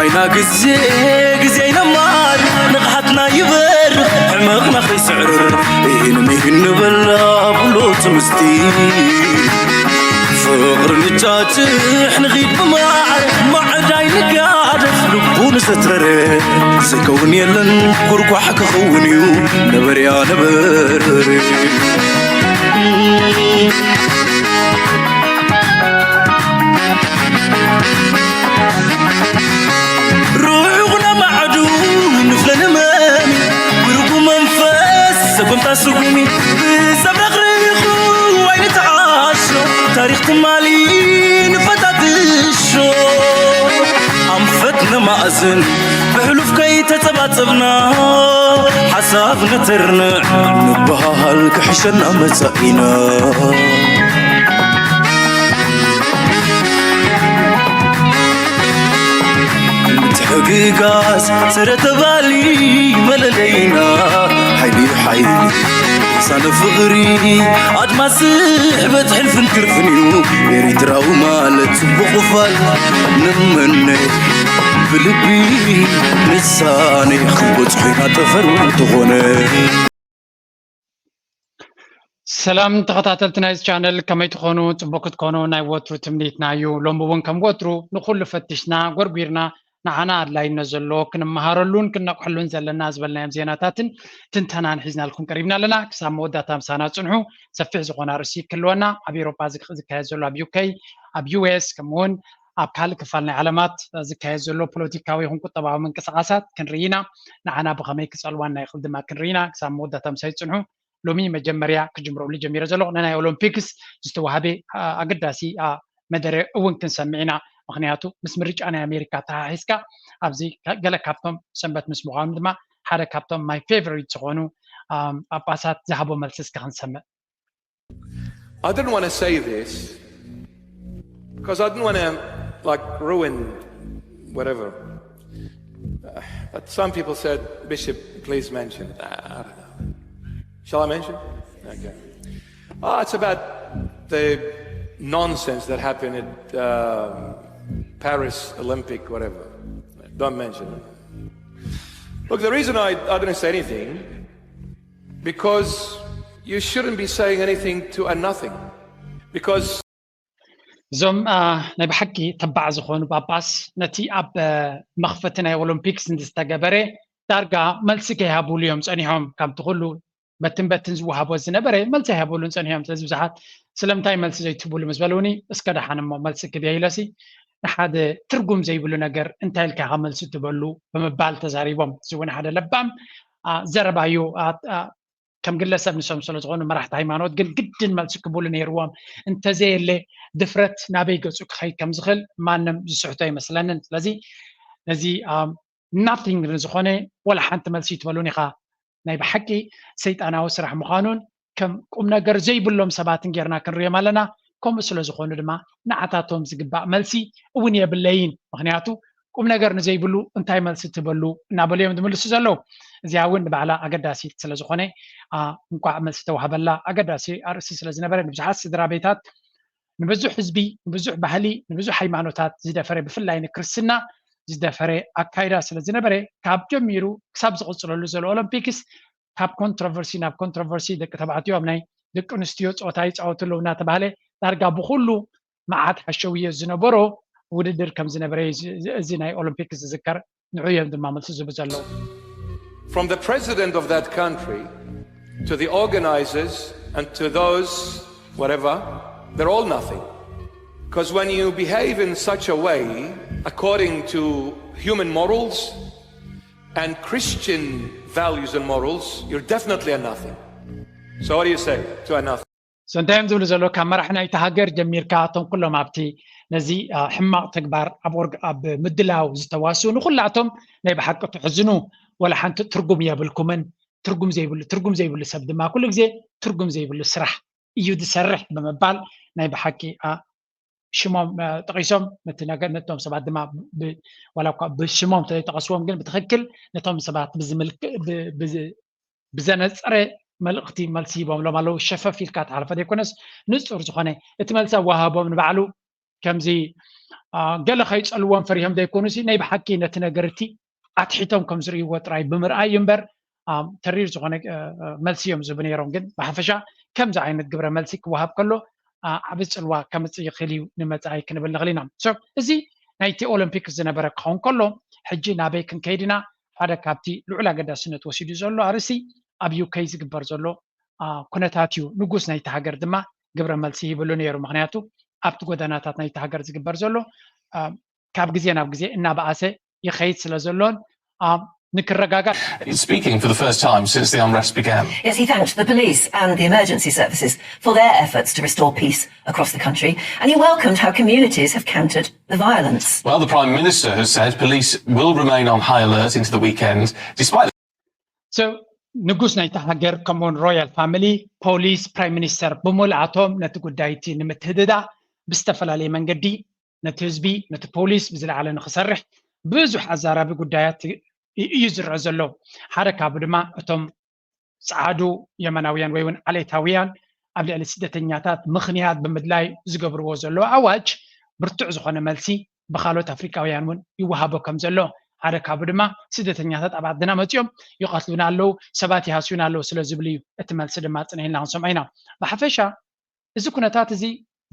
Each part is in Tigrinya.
ኣይና ግዜ ግዜ ኣይነማር ንቕሓትና ይበር ሕመቕና ከይስዕርር ይህን ይህን ንበላ ብሎ ትምስቲ ፍቕሪ ንጫጭሕ ንኺድ ብማዕር ማዕዳይ ንጋደፍ ልቡ ንሰተረ ዘይከውን የለን ጉርጓሕ ክኸውን እዩ ነበርያ ነበር ሩዑቕ ነማዕዱ ንፍለ ንመሚ ብርጉ መንፈስ ሰጎምታ ስጉሚ ብዘብረቕርቑ ኣይንተዓሾ ታሪኽ ትማሊ ንፈታትሾ ኣንፈት ነማእዝን ብሕሉፍ ከይተጸባጸብና ሓሳብ ነተርንዕ ንበሃል ክሕሸና መጻኢና ምትሕግጋዝ ስረ ተባሊ መለለይና ሓይሊ ሓይሊ ሳነ ፍቕሪ ኣድማስ ስሕበት ሕልፍን ክርፍን እዩ ኤሪትራዊ ማለት ጽቡቕ ፋል ንምነ ብልቢ ንሳነ ክንበጽሖ ኢና ጠፈር እንተኾነ ሰላም ተኸታተልቲ ናይዚ ቻነል ከመይ ትኾኑ? ጽቡቅ ክትኮኑ ናይ ወትሩ ትምኒትና እዩ። ሎሚ እውን ከም ወትሩ ንኹሉ ፈቲሽና ጎርጒርና ንዓና ኣድላይነት ዘሎ ክንመሃረሉን ክነቕሐሉን ዘለና ዝበልናዮም ዜናታትን ትንተናን ሒዝናልኩም ቀሪብና ኣለና። ክሳብ መወዳእታ ምሳና ጽንሑ። ሰፊሕ ዝኾነ ኣርእስቲ ክህልወና ኣብ ኤውሮጳ ዝካየድ ዘሎ ኣብ ዩኬ ኣብ ዩኤስ ከምኡውን ኣብ ካልእ ክፋል ናይ ዓለማት ዝካየድ ዘሎ ፖለቲካዊ ይኹን ቁጠባዊ ምንቅስቃሳት ክንርኢ ኢና። ንዓና ብኸመይ ክጸልዋና ይኽእል ድማ ክንርኢ ኢና። ክሳብ መወዳእታ ምሳይ ጽንሑ። ሎሚ መጀመርያ ክጅምረሉ ጀሚረ ዘለኹ ንናይ ኦሎምፒክስ ዝተዋህበ ኣገዳሲ መደረ እውን ክንሰምዕ ኢና። ምክንያቱ ምስ ምርጫ ናይ ኣሜሪካ ተሓሒዝካ ኣብዚ ገለ ካብቶም ሰንበት ምስ ምዃኑ ድማ ሓደ ካብቶም my favourite ዝኾኑ ጳጳሳት ዝሃቦ መልሲ እስከ ክንሰምዕ። I didn't want to say this because I didn't want to like ruin whatever. Uh, but some people said, Bishop, please mention it. I, I don't know. Shall I mention? Okay. Oh, it's about the nonsense that happened at uh, Paris Olympic, whatever. Don't mention it. Look, the reason I, I didn't say anything because you shouldn't be saying anything to a nothing. Because እዞም ናይ ብሓቂ ተባዕ ዝኾኑ ጳጳስ ነቲ ኣብ መኽፈቲ ናይ ኦሎምፒክስ ዝተገበረ ዳርጋ መልሲ ከይሃብሉ እዮም ጸኒሖም። ካብቲ ኩሉ በትን በትን ዝወሃቦ ዝነበረ መልሲ ኣይሃብሉን ጸኒሖም። ስለዚ ብዙሓት ስለምንታይ መልሲ ዘይትህብሉ ምስ በልውኒ እስከ ደሓን እሞ መልሲ ክብየ ኢለሲ ንሓደ ትርጉም ዘይብሉ ነገር እንታይ ኢልካ ኢኻ መልሲ ትበሉ ብምባል ተዛሪቦም። እዚ እውን ሓደ ለባም ዘረባ እዩ። ከም ግለሰብ ንሶም ስለ ዝኾኑ መራሕቲ ሃይማኖት ግን ግድን መልሲ ክብሉ ነይርዎም። እንተዘየለ ድፍረት ናበይ ገጹ ክኸይድ ከም ዝኽእል ማንም ዝስሕቶ ኣይመስለንን። ስለዚ ነዚ nothing ንዝኾነ ወላ ሓንቲ መልሲ ይትበሉን ኢኻ። ናይ ብሓቂ ሰይጣናዊ ስራሕ ምዃኑን ከም ቁም ነገር ዘይብሎም ሰባትን ጌርና ክንሪኦም ኣለና። ከምኡ ስለ ዝኾኑ ድማ ንዓታቶም ዝግባእ መልሲ እውን የብለይን። ምኽንያቱ ቁም ነገር ንዘይብሉ እንታይ መልሲ ትበሉ እናበሉ እዮም ዝምልሱ ዘለዉ። እዚኣ እውን ንባዕላ ኣገዳሲት ስለ ዝኾነ እንኳዕ መልሲ ተዋህበላ ኣገዳሲ ኣርእስቲ ስለ ዝነበረ ንብዙሓት ስድራ ቤታት ንብዙሕ ህዝቢ ንብዙሕ ባህሊ ንብዙሕ ሃይማኖታት ዝደፈረ ብፍላይ ንክርስትና ዝደፈረ ኣካይዳ ስለ ዝነበረ ካብ ጀሚሩ ክሳብ ዝቕፅለሉ ዘሎ ኦሎምፒክስ ካብ ኮንትሮቨርሲ ናብ ኮንትሮቨርሲ ደቂ ተባዕትዮ ኣብ ናይ ደቂ ኣንስትዮ ፀወታ ይፃወቱ ኣለዉ እናተባሃለ ዳርጋ ብኩሉ መዓት ሓሸውየ ዝነበሮ ውድድር ከም ዝነበረ እዚ ናይ ኦሎምፒክ ዝዝከር ንዑ እዮም ድማ መልሲ ዝህቡ ዘለዉ። From the president of that country to the organizers and to those whatever, they're all nothing. Because when you behave in such a way, according to human morals and Christian values and morals, you're definitely a nothing. So what do you say to a nothing? So እንታይ እዮም ዝብሉ ዘለዉ? ካብ መራሒ ናይቲ ሃገር ጀሚርካ እቶም ኩሎም ኣብቲ ነዚ ሕማቕ ተግባር ኣብ ምድላው ዝተዋስኡ ንኩላቶም ናይ ብሓቂ ትሕዝኑ፣ ወላ ሓንቲ ትርጉም የብልኩምን፣ ትርጉም ዘይብሉ ትርጉም ዘይብሉ ሰብ ድማ ኩሉ ግዜ ትርጉም ዘይብሉ ስራሕ እዩ ዝሰርሕ ብምባል ናይ ብሓቂ ሽሞም ጠቒሶም ነቲ ነገር ነቶም ሰባት ድማ ዋላ እኳ ብሽሞም ተዘይጠቐስዎም ግን ብትኽክል ነቶም ሰባት ብዘነፀረ መልእኽቲ መልሲ ሂቦምሎም ኣለዉ። ሸፈፍ ኢልካ ተሓልፈ ዘይኮነስ ንፁር ዝኾነ እቲ መልሲ ኣወሃህቦም ንባዕሉ ከምዚ ገለ ከይፀልዎም ፈሪሆም ዘይኮኑሲ ናይ ብሓቂ ነቲ ነገር እቲ ኣትሒቶም ከም ዝርእይዎ ጥራይ ብምርኣይ እዩ እምበር ተሪር ዝኾነ መልሲ እዮም ዝህቡ ነይሮም። ግን ብሓፈሻ ከምዚ ዓይነት ግብረ መልሲ ክወሃብ ከሎ ዓቢ ፅልዋ ከምፅእ ይኽእል እዩ ንመፃኢ ክንብል ንኽእል ኢና። እዚ ናይቲ ኦሎምፒክ ዝነበረ ክኸውን ከሎ ሕጂ ናበይ ክንከይድ ኢና? ሓደ ካብቲ ልዑል ኣገዳስነት ወሲዱ ዘሎ ኣርእስቲ ኣብ ዩከይ ዝግበር ዘሎ ኩነታት እዩ። ንጉስ ናይቲ ሃገር ድማ ግብረ መልሲ ይብሉ ነይሩ። ምክንያቱ ኣብቲ ጎደናታት ናይቲ ሃገር ዝግበር ዘሎ ካብ ግዜ ናብ ግዜ እናበኣሰ ይኸይድ ስለ ዘሎን ንክረጋጋእ Speaking for the first time since the unrest began. Yes, he thanked the police and the emergency services for their efforts to restore peace across the country, and he welcomed how communities have countered the violence. Well, the Prime Minister has said police will remain on high alert into the weekend, despite ንጉስ ናይቲ ሃገር ከምኡውን ሮያል ፋሚሊ፣ ፖሊስ፣ ፕራይም ሚኒስተር ብምልኣቶም ነቲ ጉዳይ እቲ ንምትህድዳ ብዝተፈላለየ መንገዲ ነቲ ህዝቢ ነቲ ፖሊስ ብዝለዓለ ንክሰርሕ ብዙሕ ኣዛራቢ ጉዳያት እዩ ዝረአ ዘሎ። ሓደ ካብኡ ድማ እቶም ፃዓዱ የመናውያን ወይ እውን ዓሌታውያን ኣብ ልዕሊ ስደተኛታት ምኽንያት ብምድላይ ዝገብርዎ ዘለዉ ኣዋጅ ብርቱዕ ዝኾነ መልሲ ብካልኦት ኣፍሪቃውያን እውን ይወሃቦ ከም ዘሎ ሓደ ካብኡ ድማ ስደተኛታት ኣብ ዓድና መፂኦም ይቐትሉና ኣለዉ፣ ሰባት ይሃስዩና ኣለዉ ስለ ዝብል እዩ። እቲ መልሲ ድማ ፅንሕ ኢልና ክንሰምዖ ኢና። ብሓፈሻ እዚ ኩነታት እዚ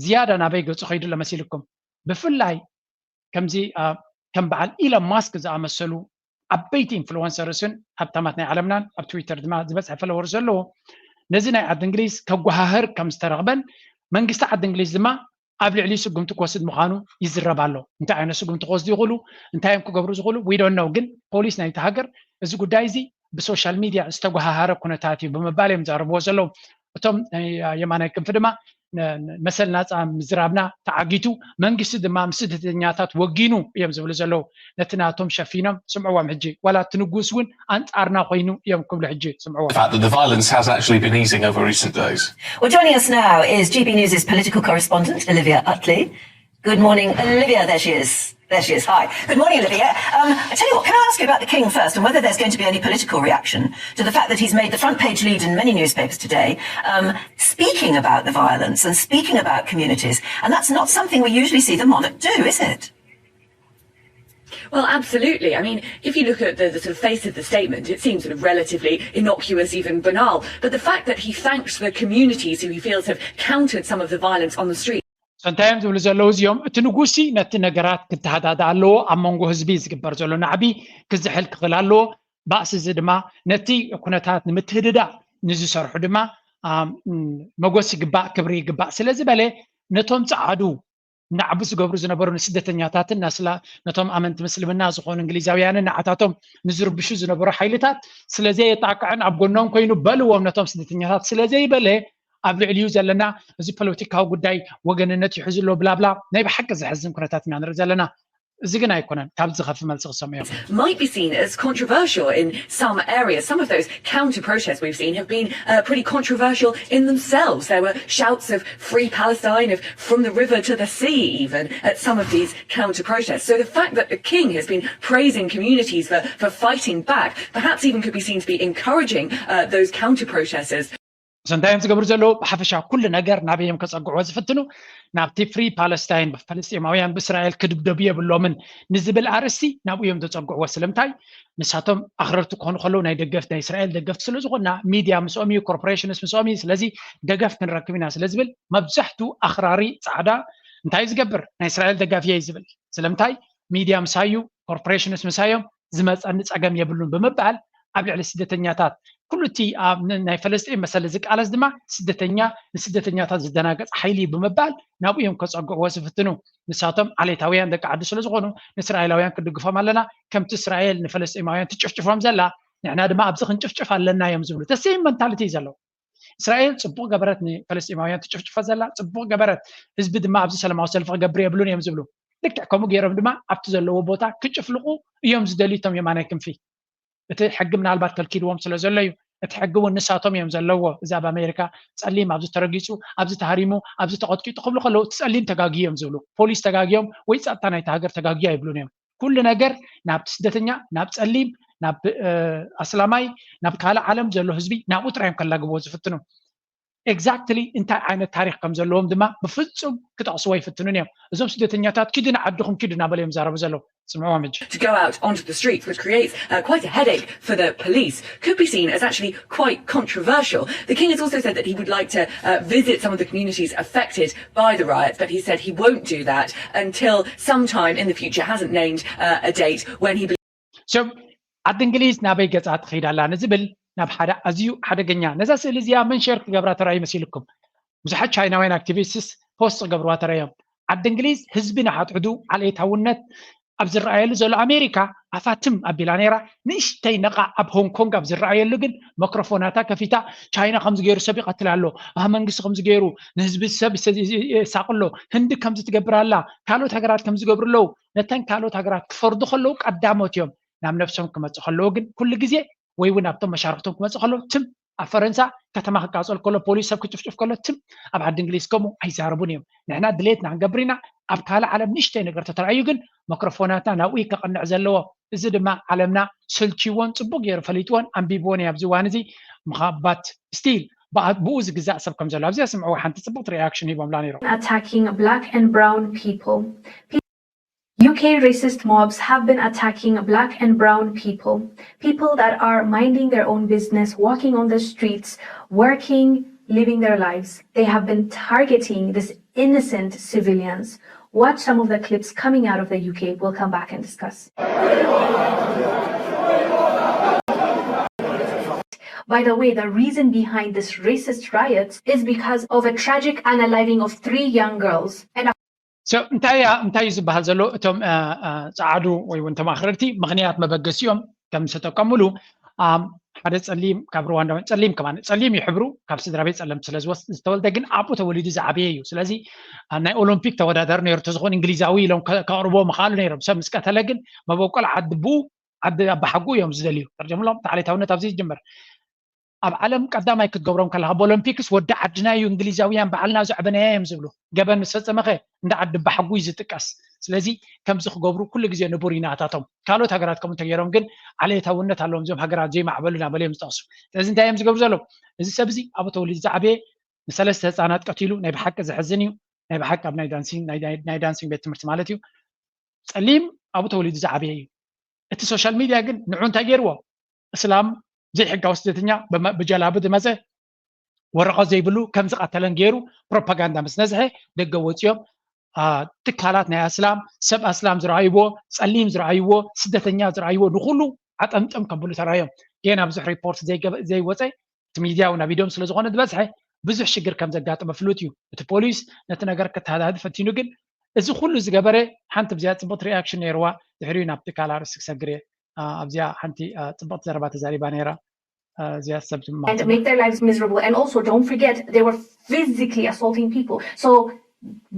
ዝያዳ ናበይ ገፁ ከይዱ ኣሎ መሲልኩም? ብፍላይ ከምዚ ከም በዓል ኢሎን ማስክ ዝኣመሰሉ ዓበይቲ ኢንፍሉወንሰርስን ሃብታማት ናይ ዓለምናን ኣብ ትዊተር ድማ ዝበፅሐ ፈለወር ዘለዎ ነዚ ናይ ዓዲ እንግሊዝ ከጓሃህር ከም ዝተረኽበን መንግስቲ ዓዲ እንግሊዝ ድማ ኣብ ልዕሊኡ ስጉምቲ ክወስድ ምዃኑ ይዝረብ ኣሎ። እንታይ ዓይነት ስጉምቲ ክወስዱ ይኽእሉ፣ እንታይ እዮም ክገብሩ ዝኽእሉ we don't know። ግን ፖሊስ ናይቲ ሃገር እዚ ጉዳይ እዚ ብሶሻል ሚድያ ዝተጓሃሃረ ኩነታት እዩ ብምባል እዮም ዘቕርብዎ ዘለዉ። እቶም የማናይ ክንፊ ድማ መሰል ናፃ ምዝራብና ተዓጊቱ መንግስቲ ድማ ምስ ስደተኛታት ወጊኑ እዮም ዝብሉ ዘለዉ። ነቲ ናቶም ሸፊኖም ስምዕዎም ሕጂ ዋላ እቲ ንጉስ እውን ኣንፃርና ኮይኑ እዮም ክብሉ ሕጂ ስምዕዎም። The fact that the violence has actually been easing over recent days. Well, joining us now is G B News's political correspondent, Olivia Utley. Good morning, Olivia. There she is. There she is. Hi. Good morning, Olivia. Um, I tell you what, can I ask you about the King first and whether there's going to be any political reaction to the fact that he's made the front page lead in many newspapers today, um, speaking about the violence and speaking about communities? And that's not something we usually see the monarch do, is it? Well, absolutely. I mean, if you look at the, the sort of face of the statement, it seems sort of relatively innocuous, even banal. But the fact that he thanks the communities who he feels have countered some of the violence on the street. እንታይ እዮም ዝብሉ ዘለዉ እዚኦም? እቲ ንጉሲ ነቲ ነገራት ክተሃዳዳ ኣለዎ። ኣብ መንጎ ህዝቢ ዝግበር ዘሎ ናዕቢ ክዝሕል ክኽእል ኣለዎ። ባእሲ እዚ ድማ ነቲ ኩነታት ንምትህድዳ ንዝሰርሑ ድማ መጎስ ይግባእ፣ ክብሪ ይግባእ ስለ ዝበለ ነቶም ፃዓዱ ናዕቢ ዝገብሩ ዝነበሩ ንስደተኛታትን ናስላ ነቶም ኣመንቲ ምስልምና ዝኾኑ እንግሊዛውያንን ንዓታቶም ንዝርብሹ ዝነበሩ ሓይልታት ስለዘየጣቅዕን ኣብ ጎኖም ኮይኑ በልዎም ነቶም ስደተኛታት ስለዘይበለ ኣብ ልዕሊኡ ዘለና እዚ ፖለቲካዊ ጉዳይ ወገንነት ይሕዙ ኣሎ ብላብላ ናይ ብሓቂ ዘሕዝን ኩነታት ኢና ንርኢ ዘለና። እዚ ግን ኣይኮነን። ካብ ዝኸፍ መልሲ ክሰምዮ might be seen as controversial in some areas. Some of those counter protests we've seen have been uh, pretty controversial in themselves. There were shouts of free Palestine, of from the river to the sea, even at some of these counter protests. So the fact that the king has been praising communities for, for fighting back, perhaps even could be seen to be encouraging uh, those counter protesters. እንታይ እዮም ዝገብሩ ዘለዉ? ብሓፈሻ ኩሉ ነገር ናበይ እዮም ከፀግዕዎ ዝፍትኑ? ናብቲ ፍሪ ፓለስታይን፣ ብፈለስጢማውያን ብእስራኤል ክድብደቡ የብሎምን ንዝብል ኣርእስቲ ናብኡ እዮም ዘፀግዕዎ። ስለምንታይ? ንሳቶም ኣኽረርቲ ክኾኑ ከለዉ ናይ ደገፍ ናይ እስራኤል ደገፍቲ ስለ ዝኾንና ሚድያ ምስኦም እዩ፣ ኮርፖሬሽንስ ምስኦም እዩ። ስለዚ ደገፍ ክንረክብ ኢና ስለ ዝብል መብዛሕቱ ኣኽራሪ ፃዕዳ እንታይ ዝገብር? ናይ እስራኤል ደጋፊ እየ ዝብል። ስለምንታይ? ሚድያ ምሳዩ፣ ኮርፖሬሽንስ ምሳዮም ዝመፀኒ ፀገም የብሉን ብምባል ኣብ ልዕሊ ስደተኛታት ኩሉ እቲ ናይ ፈለስጢን መሰሊ ዝቃለስ ድማ ስደተኛ ንስደተኛታት ዝደናገፅ ሓይሊ እዩ ብምባል ናብኡ እዮም ከፀግዕዎ ዝፍትኑ። ንሳቶም ዓሌታውያን ደቂ ዓዲ ስለዝኾኑ ንእስራኤላውያን ክንድግፎም ኣለና፣ ከምቲ እስራኤል ንፈለስጢማውያን ትጭፍጭፎም ዘላ ንሕና ድማ ኣብዚ ክንጭፍጭፍ ኣለና እዮም ዝብሉ። ተሴም መንታሊቲ እዩ ዘለዉ። እስራኤል ፅቡቕ ገበረት ንፈለስጢማውያን ትጭፍጭፎ ዘላ ፅቡቕ ገበረት፣ ህዝቢ ድማ ኣብዚ ሰላማዊ ሰልፊ ክገብር የብሉን እዮም ዝብሉ። ልክዕ ከምኡ ገይሮም ድማ ኣብቲ ዘለዎ ቦታ ክጭፍልቑ እዮም ዝደልዩ እቶም የማናይ ክንፊ። እቲ ሕጊ ምናልባት ከልኪልዎም ስለ ዘሎ እዩ። እቲ ሕጊ እውን ንሳቶም እዮም ዘለዎ። እዚ ኣብ ኣሜሪካ ፀሊም ኣብዚ ተረጊፁ፣ ኣብዚ ተሃሪሙ፣ ኣብዚ ተቐጥቂጡ ክብሉ ከለዉ እቲ ፀሊም ተጋግዩ እዮም ዝብሉ። ፖሊስ ተጋግዮም ወይ ፀጥታ ናይቲ ሃገር ተጋግዩ ኣይብሉን እዮም። ኩሉ ነገር ናብቲ ስደተኛ፣ ናብ ፀሊም፣ ናብ ኣስላማይ፣ ናብ ካልእ ዓለም ዘሎ ህዝቢ ናብኡ ጥራይ እዮም ከላግብዎ ዝፍትኑ። exactly እንታይ ዓይነት ታሪኽ ከም ዘለዎም ድማ ብፍጹም ክጠቕስዎ ኣይፍትኑን እዮም። እዞም ስደተኛታት ኪዱ ንዓድኹም ኪዱ እናበሉ እዮም ዝዛረቡ ዘለዉ። ስምዕዎም ሕጂ። To go out onto the streets, which creates uh, quite a headache for the police, could be seen as actually quite controversial. The King has also said that he would like to uh, visit some of the communities affected by the riots, but he said he won't do that until sometime in the future, hasn't named uh, a date when he So ዓዲ እንግሊዝ ናበይ ገጻ ትኸይድ ኣላ ንዝብል ናብ ሓደ ኣዝዩ ሓደገኛ፣ ነዛ ስእሊ እዚኣ መን ሸር ክገብራ ተራእዩ መሲልኩም? ብዙሓት ቻይናውያን ኣክቲቪስትስ ፖስት ክገብርዋ ተራእዮም። ዓዲ እንግሊዝ ህዝቢ ንሓድሕዱ ዓሌታውነት ኣብ ዝረኣየሉ ዘሎ ኣሜሪካ ኣፋ ትም ኣቢላ ነይራ። ንእሽተይ ነቓ ኣብ ሆንግ ኮንግ ኣብ ዝረኣየሉ ግን መክሮፎናታ ከፊታ ቻይና ከምዚ ገይሩ ሰብ ይቐትል ኣሎ፣ ኣ መንግስቲ ከምዚ ገይሩ ንህዝቢ ሰብ የሳቕሎ፣ ህንዲ ከምዚ ትገብር ኣላ፣ ካልኦት ሃገራት ከምዚ ገብሩ ኣለዉ። ነተን ካልኦት ሃገራት ክፈርዱ ከለዉ ቀዳሞት እዮም። ናብ ነብሶም ክመፁ ከለዉ ግን ኩሉ ግዜ ወይ እውን ኣብቶም መሻርክቶም ክመፁ ከለዉ ትም ኣብ ፈረንሳ ከተማ ክቃፀል ከሎ ፖሊስ ሰብ ክጭፍጭፍ ከሎ ትም ኣብ ዓዲ እንግሊዝ ከምኡ ኣይዛረቡን እዮም። ንሕና ድሌትና ክንገብር ኢና። ኣብ ካልእ ዓለም ንእሽተይ ነገር ተተራእዩ ግን መክሮፎናትና ናብኡ ከቕንዕ ዘለዎ። እዚ ድማ ዓለምና ሰልችዎን ፅቡቅ ገይሩ ፈሊጥዎን ኣንቢብዎን እዩ ኣብዚ እዋን እዚ ምኻባት ስቲል ብኡ ዝግዛእ ሰብ ከም ዘሎ ኣብዚኣ ስምዕዎ ሓንቲ ፅቡቅ ሪኣክሽን ሂቦምላ ነይሮም። Attacking black and brown people. U K racist mobs have been attacking black and brown people, people that are minding their own business, walking on the streets, working, living their lives. They have been targeting these innocent civilians. Watch some of the clips coming out of the U K. We'll come back and discuss. By the way, the reason behind this racist riots is because of a tragic unaliving of three young girls. And So እንታይ እንታይ እዩ ዝበሃል ዘሎ? እቶም ጸዓዱ ወይ እውን ተማኽረርቲ ምኽንያት መበገሲኦም ከም ዝተጠቀሙሉ ሓደ ጸሊም ካብ ሩዋንዳ ጸሊም ከማን ጸሊም ይሕብሩ ካብ ስድራ ቤት ጸለምቲ ስለ ዝተወልደ ግን ኣብኡ ተወሊዱ ዝዓበየ እዩ። ስለዚ ናይ ኦሎምፒክ ተወዳዳሪ ነይሩ ተዝኾን እንግሊዛዊ ኢሎም ከቕርቦ ምኽኣሉ ነይሮም። ሰብ ምስ ቀተለ ግን መበቆል ዓዲ ብኡ ዓዲ ኣባሓጉ እዮም ዝደልዩ። ተርጀምሎም ተዓሌታውነት ኣብዚ ይጅምር። ኣብ ዓለም ቀዳማይ ክትገብሮም ከለካ ብኦሎምፒክስ ወዲ ዓድና እዩ እንግሊዛውያን ባዕልና ዘዕበናያ እዮም ዝብሉ። ገበን ምስ ፈጸመኸ እንደ ዓዲ ኣባሓጉ እዩ ዝጥቀስ። ስለዚ ከምዚ ክገብሩ ኩሉ ግዜ ንቡር እዩ ንኣታቶም። ካልኦት ሃገራት ከምኡ እንተገይሮም ግን ዓሌታውነት ኣለዎም። እዚኦም ሃገራት ዘይማዕበሉ እናበሉ እዮም ዝጠቕሱ። ስለዚ እንታይ እዮም ዝገብሩ ዘለዉ? እዚ ሰብ እዚ ኣብኡ ተወሊዱ ዝዓበየ ንሰለስተ ህፃናት ቀቲሉ ናይ ብሓቂ ዘሕዝን እዩ። ናይ ብሓቂ ኣብ ናይ ዳንሲንግ ናይ ዳንሲንግ ቤት ትምህርቲ ማለት እዩ። ጸሊም ኣብኡ ተወሊዱ ዝዓበየ እዩ። እቲ ሶሻል ሚድያ ግን ንዑ እንታይ ገይርዎ? እስላም ዘይሕጋዊ ስደተኛ ብጀላቡ ዝመፀ ወረቐት ዘይብሉ ከም ዝቐተለን ገይሩ ፕሮፓጋንዳ ምስ ነዝሐ ደገ ወፂኦም ትካላት ናይ ኣስላም ሰብ ኣስላም ዝረኣይዎ ጸሊም ዝረኣይዎ ስደተኛ ዝረኣይዎ ንኩሉ ዓጠምጠም ከብሉ ተራዮም። ገና ብዙሕ ሪፖርት ዘይወፀ እቲ ሚድያ እውን ኣብ ኢዶም ስለዝኾነ ዝበዝሐ ብዙሕ ሽግር ከም ዘጋጠመ ፍሉጥ እዩ። እቲ ፖሊስ ነቲ ነገር ክተሃዳድ ፈቲኑ ግን እዚ ኩሉ ዝገበረ ሓንቲ ብዚኣ ፅቡቅ ሪኣክሽን ነይርዋ። ድሕሪኡ ናብቲ ካልእ ኣርእስቲ ክሰግር እየ። ኣብዚኣ ሓንቲ ፅብቅቲ ዘረባ ተዛሪባ ነይራ። እዚኣ ሰብ and make their lives miserable. And also, don't forget, they were physically assaulting people. So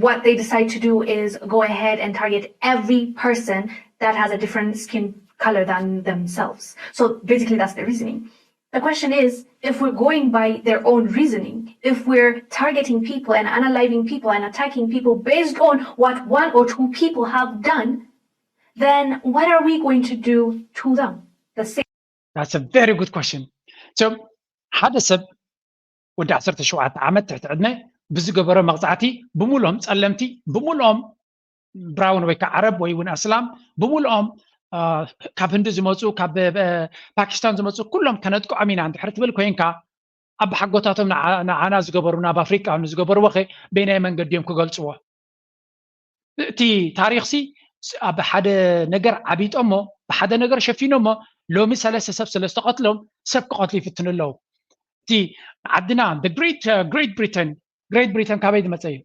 what they decide to do is go ahead and target every person that has a different skin color than themselves. So basically, that's the reasoning. The question is, if we're going by their own reasoning, if we're targeting people and unaliving people and attacking people based on what one or two people have done, then what are we going to do to them? The same. That's a very good question. So ሓደ ሰብ ወዲ ዓሰርተ ሸውዓተ ዓመት ትሕቲ ዕድመ ብዝገበሮ መቕፃዕቲ ብምልኦም ጸለምቲ ብምልኦም ብራውን ወይ ከዓ ዓረብ ወይ እውን ኣስላም ብምልኦም ካብ ህንዲ ዝመፁ ካብ ፓኪስታን ዝመፁ ኩሎም ከነጥቅዖም ኢና እንድሕር ትብል ኮይንካ ኣባሓጎታቶም ንዓና ዝገበሩና ኣብ ኣፍሪቃ ንዝገበርዎ ኸ በይናይ መንገዲ እዮም ክገልፅዎ? እቲ ታሪኽሲ ኣብ ሓደ ነገር ዓቢጦሞ ብሓደ ነገር ሸፊኖሞ ሎሚ ሰለስተ ሰብ ስለዝተቐትሎም ሰብ ክቐትሉ ይፍትኑ ኣለዉ። እቲ ዓድና ግሬት ብሪተን ግሬት ብሪተን ካበይ ዝመፀ እዩ?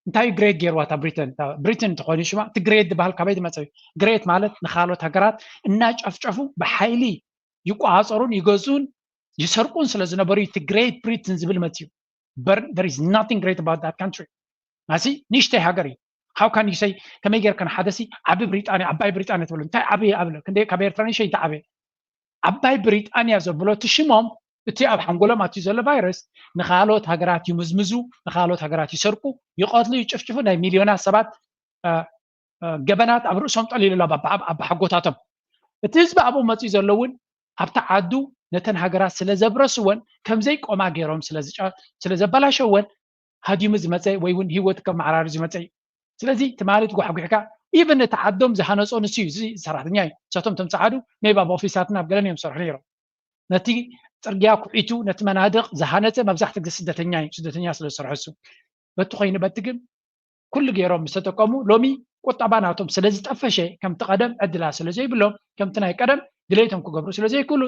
እንታይ ግሬት ገይርዋ እታ ብሪተን ብሪተን እንተኾይኑ ሽማ እቲ ግሬት ዝበሃል ካበይ ዝመፀ እዩ? ግሬት ማለት ንካልኦት ሃገራት እናጨፍጨፉ ብሓይሊ ይቆፃፀሩን ይገዝኡን ይሰርቁን ስለ ዝነበሩ እቲ ግሬት ብሪትን ዝብል መፅዩ። There is nothing great about that country. ናሲ ንእሽተይ ሃገር እዩ። How can you say ከመይ ጌርካ ንሓደሲ ዓቢ ብሪጣንያ ዓባይ ብሪጣንያ ትብሉ? እንታይ ዓቢ ኣብለ ክንደይ ካብ ኤርትራ ንእሽተይ እንታይ ዓበየ? ዓባይ ብሪጣንያ ዘብሎ እቲ ሽሞም እቲ ኣብ ሓንጎሎም ኣትዩ ዘሎ ቫይረስ ንኻልኦት ሃገራት ይምዝምዙ፣ ንኻልኦት ሃገራት ይሰርቁ፣ ይቐትሉ፣ ይጭፍጭፉ፣ ናይ ሚልዮናት ሰባት ገበናት ኣብ ርእሶም ጠሊሉ ኣሎ ኣባሓጎታቶም። እቲ ህዝቢ ኣብኡ መፅኡ ዘሎ እውን ኣብቲ ዓዱ ነተን ሃገራት ስለ ዘብረስወን ከም ዘይቆማ ገይሮም ስለ ዘበላሸወን ሃዲሙ ዝመፀ ወይ እውን ህይወት ከመዓራሪ ዝመፀ እዩ። ስለዚ ትማሊ ትጓሕጒሕካ ኢቨን እቲ ዓዶም ዝሃነፆ ንሱ እዩ። እዚ ሰራሕተኛ እዩ። ንሳቶም እቶም ፀዓዱ ሜቢ ኣብ ኦፊሳትን ኣብ ገለን እዮም ዝሰርሑ ነይሮም። ነቲ ፅርግያ ኩዒቱ ነቲ መናድቕ ዝሃነፀ መብዛሕትኡ ግዜ ስደተኛ እዩ። ስደተኛ ስለ ዝሰርሑ እሱ በቲ ኮይኑ በቲ ግን ኩሉ ገይሮም ምስ ተጠቀሙ ሎሚ ቁጠባ ናቶም ስለ ዝጠፈሸ ከምቲ ቀደም ዕድላት ስለ ዘይብሎም ከምቲ ናይ ቀደም ድሌቶም ክገብሩ ስለ ዘይክእሉ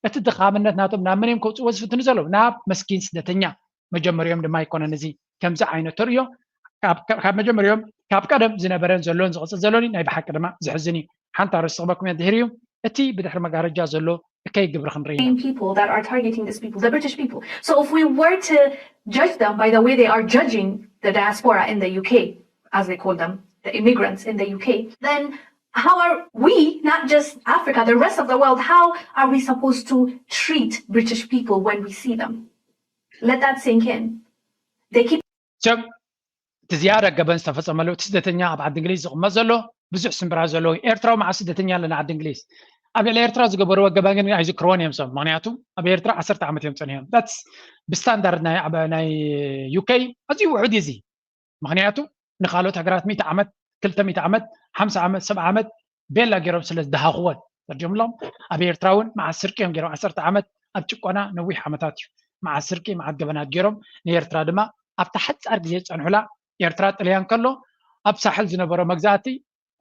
እቲ ድኻምነት ናቶም ናብ መን እዮም ከውፅዎ ዝፍትኑ ዘለዉ ናብ መስኪን ስደተኛ። መጀመሪኦም ድማ ኣይኮነን እዚ ከምዚ ዓይነት ተርእዮ ካብ መጀመሪኦም ካብ ቀደም ዝነበረን ዘሎን ዝቕፅል ዘሎን ናይ ብሓቂ ድማ ዝሕዝን እዩ። ሓንቲ ኣርእስቲ ክበኩም እየ ድሕሪኡ እቲ ብድሕሪ መጋረጃ ዘሎ እከይ ግብሪ ክንርኢ ኢና። People that are targeting these people, the British people. So if we were to judge them by the way they are judging the diaspora in the U K, as they call them, the immigrants in the U K, then how are we, not just Africa, the rest of the world, how are we supposed to treat British people when we see them? Let that sink in. They keep ሰብ እቲ ዝያዳ ገበን ዝተፈፀመሉ እቲ ስደተኛ ኣብ ዓዲ እንግሊዝ ዝቕመጥ ዘሎ ብዙሕ ስምብራ ዘለዎ ኤርትራዊ መዓስ ስደተኛ ኣለና ዓዲ እንግሊዝ ኣብ ልዕሊ ኤርትራ ዝገበርዎ ገበን ግን ኣይዝክርዎን እዮም ሰብ ምክንያቱ ኣብ ኤርትራ ዓሰርተ ዓመት እዮም ፀኒሖም ስ ብስታንዳርድ ናይ ዩኬ ኣዝዩ ውሑድ እዩ እዚ ምክንያቱ ንካልኦት ሃገራት ሚእቲ ዓመት ክልተ ሚእቲ ዓመት ሓምሳ ዓመት ሰብዓ ዓመት ቤላ ገይሮም ስለ ዝደሃኽወን ፈርጆምሎም ኣብ ኤርትራ እውን መዓስ ስርቂ እዮም ገይሮም ዓሰርተ ዓመት ኣብ ጭቆና ነዊሕ ዓመታት እዩ መዓስ ስርቂ መዓት ገበናት ገይሮም ንኤርትራ ድማ ኣብታ ሓፃር ግዜ ዝፀንሑላ ኤርትራ ጥልያን ከሎ ኣብ ሳሕል ዝነበሮ መግዛእቲ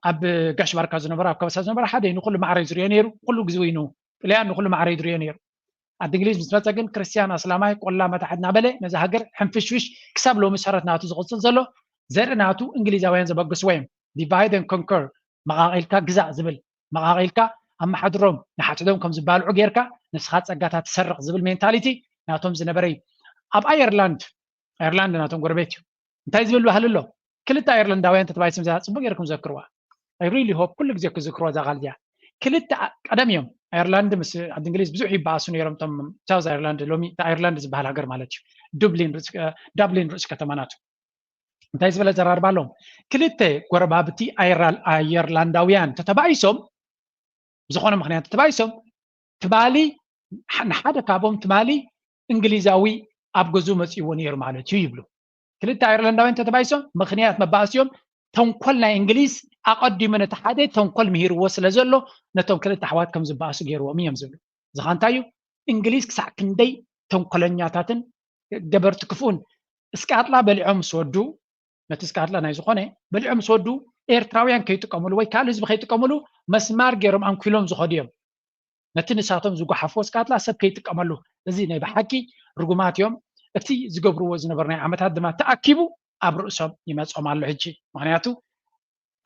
ኣብ ጋሽ ባርካ ዝነበረ ኣብ ከበሳ ዝነበረ ሓደ ንኩሉ ማዕረ ዝርዮ ነይሩ ኩሉ ግዜ ይኑ ጥልያን ንኩሉ ማዕረ ዝርዮ ነይሩ ዓዲ እንግሊዝ ምስ መፀ ግን ክርስትያን ኣስላማይ ቆላ መታሕት እናበለ ነዚ ሃገር ሕንፍሽፍሽ ክሳብ ሎሚ ሰረት ናቱ ዝቕፅል ዘሎ ዘርኢ ናቱ እንግሊዛውያን ዘበግስዎ እዮም divide and conquer መቓቒልካ ግዛእ ዝብል መቓቒልካ ኣመሓድሮም ንሓትዶም ከም ዝባልዑ ጌርካ ንስኻ ፀጋታት ትሰርቕ ዝብል ሜንታሊቲ ናቶም ዝነበረ እዩ ኣብ ኣየርላንድ ኣየርላንድ ናቶም ጎረቤት እዩ እንታይ ዝብል ባህሊ ኣሎ ክልተ ኣየርላንዳውያን ተተባይሶም እዚኣ ፅቡቅ ጌርኩም ዘክርዋ I really hope ኩሉ ግዜ ክዝክርዋ እዛ ቃል እዚኣ ክልተ ቀደም እዮም ኣየርላንድ ምስ ዓዲ እንግሊዝ ብዙሕ ይበኣሱ ነይሮም እቶም ሳውዝ ኣየርላንድ ሎሚ ኣየርላንድ ዝበሃል ሃገር ማለት እዩ ዳብሊን ርእሲ ከተማ ናቱ እንታይ ዝበለ ዘራርባ ኣለዎም ክልተ ጎረባብቲ ኣየርላንዳውያን ተተባኢሶም ብዝኾነ ምክንያት ተባኢሶም ትማሊ ንሓደ ካብኦም ትማሊ እንግሊዛዊ ኣብ ገዝኡ መፂእዎ ነይሩ ማለት እዩ ይብሉ ክልተ ኣየርላንዳውያን ተተባኢሶም ምክንያት መባእሲኦም ተንኮል ናይ እንግሊዝ ኣቐዲሙ ነቲ ሓደ ተንኮል ምሂርዎ ስለ ዘሎ ነቶም ክልተ ኣሕዋት ከም ዝበኣሱ ገይርዎም እዮም ዝብሉ እዚ ኸ እንታይ እዩ እንግሊዝ ክሳዕ ክንደይ ተንኮለኛታትን ገበርቲ ክፍኡን እስቃጥላ በሊዖም ምስ ወዱ ነቲ እስቃጥላ ናይ ዝኾነ በሊዖም ምስ ወዱ ኤርትራውያን ከይጥቀምሉ ወይ ካልእ ህዝቢ ከይጥቀምሉ መስማር ገይሮም ኣንኪሎም ዝኸዱ እዮም ነቲ ንሳቶም ዝጓሓፍዎ እስቃጥላ ሰብ ከይጥቀመሉ እዚ ናይ ብሓቂ ርጉማት እዮም እቲ ዝገብርዎ ዝነበሩ ናይ ዓመታት ድማ ተኣኪቡ ኣብ ርእሶም ይመጾም ኣሎ ሕጂ ምክንያቱ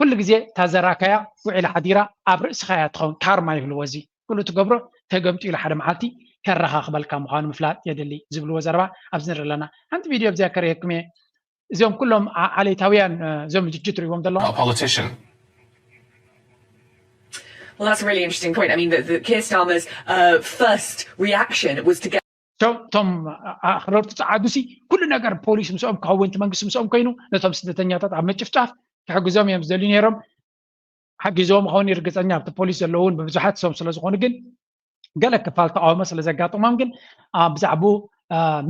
ኩሉ ግዜ እታ ዘራካያ ውዒላ ሓዲራ ኣብ ርእስኻ እያ ትኸውን ካርማ ይብልዎ እዚ ኩሉ ትገብሮ ተገምጢሉ ሓደ መዓልቲ ከረኻኽበልካ ምዃኑ ምፍላጥ የድሊ ዝብልዎ ዘረባ ኣብዚ ንርኢ ኣለና ሓንቲ ቪድዮ ኣብዚኣ ከርእየኩም እየ እዚኦም ኩሎም ዓሌታውያን እዚኦም ልጅ ትሪእዎም ዘለኹም politician. Well, that's a really interesting point. I mean, the, the Keir Starmer's uh, first reaction was to get እቶም ኣኽረርቲ ፀዓዱ ሲ ኩሉ ነገር ፖሊስ ምስኦም ክኸውን እቲ መንግስቲ ምስኦም ኮይኑ ነቶም ስደተኛታት ኣብ ምጭፍጫፍ ክሕግዞም እዮም ዝደልዩ ነይሮም ሓጊዞም ኸውን ርግፀኛ ኣብቲ ፖሊስ ዘለውን ብብዙሓት ሰም ስለዝኾኑ ግን ገለ ክፋል ተቃውሞ ስለ ዘጋጥሞም ግን ብዛዕቡ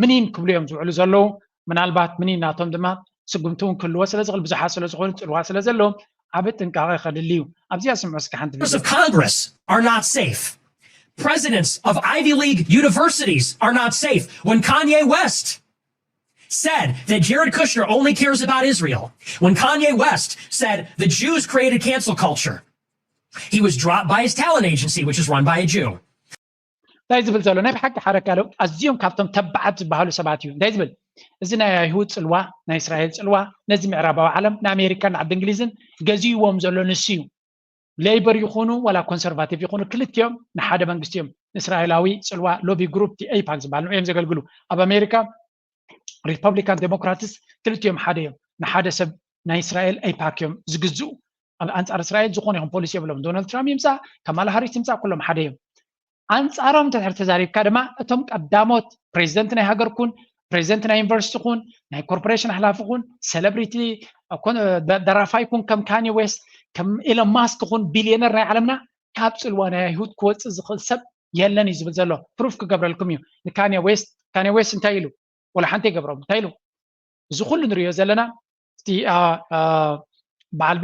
ምኒን ክብሉ እዮም ዝውዕሉ ዘለዉ ምናልባት ምኒን ናቶም ድማ ስጉምቲ እውን ክህልዎ ስለ ዝኽእል ብዙሓት ስለ ዝኾኑ ፅልዋ ስለ ዘለዎም ዓብ ጥንቃቐ ከድሊ እዩ ኣብዚኣ ስምዑ እስኪ ሓንቲ Members of Congress are not safe. Presidents of Ivy League universities are not safe. When Kanye West said that Jared Kushner only cares about Israel, when Kanye West said the Jews created cancel culture, he was dropped by his talent agency, which is run by a Jew. እንታይ ዝብል ዘሎ ናይ ብሓቂ ሓረካ ለው ኣዝዮም ካብቶም ተባዓት ዝበሃሉ ሰባት እዩ እንታይ ዝብል እዚ ናይ ኣይሁድ ፅልዋ ናይ እስራኤል ፅልዋ ነዚ ምዕራባዊ ዓለም ንኣሜሪካን ዓዲ እንግሊዝን ገዚእዎም ዘሎ ንሱ እዩ ሌይበር ይኹኑ ዋላ ኮንሰርቫቲቭ ይኹኑ ክልቲኦም ንሓደ መንግስቲ እዮም እስራኤላዊ ፅልዋ ሎቢ ግሩፕ ኤይፓክ ዝበሃል እዮም ዘገልግሉ ኣብ ኣሜሪካ ሪፐብሊካን ዴሞክራትስ ክልቲኦም ሓደ እዮም ንሓደ ሰብ ናይ እስራኤል ኤይፓክ እዮም ዝግዝኡ ኣብ ኣንፃር እስራኤል ዝኾነ ይኹን ፖሊሲ የብሎም ዶናልድ ትራምፕ ይምፃእ ካማላ ሃሪስ ይምፃእ ኩሎም ሓደ እዮም ኣንፃሮም ተድሕር ተዛሪብካ ድማ እቶም ቀዳሞት ፕሬዚደንት ናይ ሃገር ኩን ፕሬዚደንት ናይ ዩኒቨርሲቲ ኩን ናይ ኮርፖሬሽን ሓላፊ ኩን ሴሌብሪቲ ደራፋይ ኩን ከም ካኒ ዌስት ከም ኢሎን ማስክ ኩን ቢልዮነር ናይ ዓለምና ካብ ፅልዋ ናይ ኣይሁድ ክወፅእ ዝኽእል ሰብ የለን እዩ ዝብል ዘሎ። ፕሩፍ ክገብረልኩም እዩ። ንካንየ ዌስት ካንየ ዌስት እንታይ ኢሉ? ወላ ሓንቲ ይገብሮም እንታይ ኢሉ? እዚ ኩሉ ንሪኦ ዘለና እቲ በዓል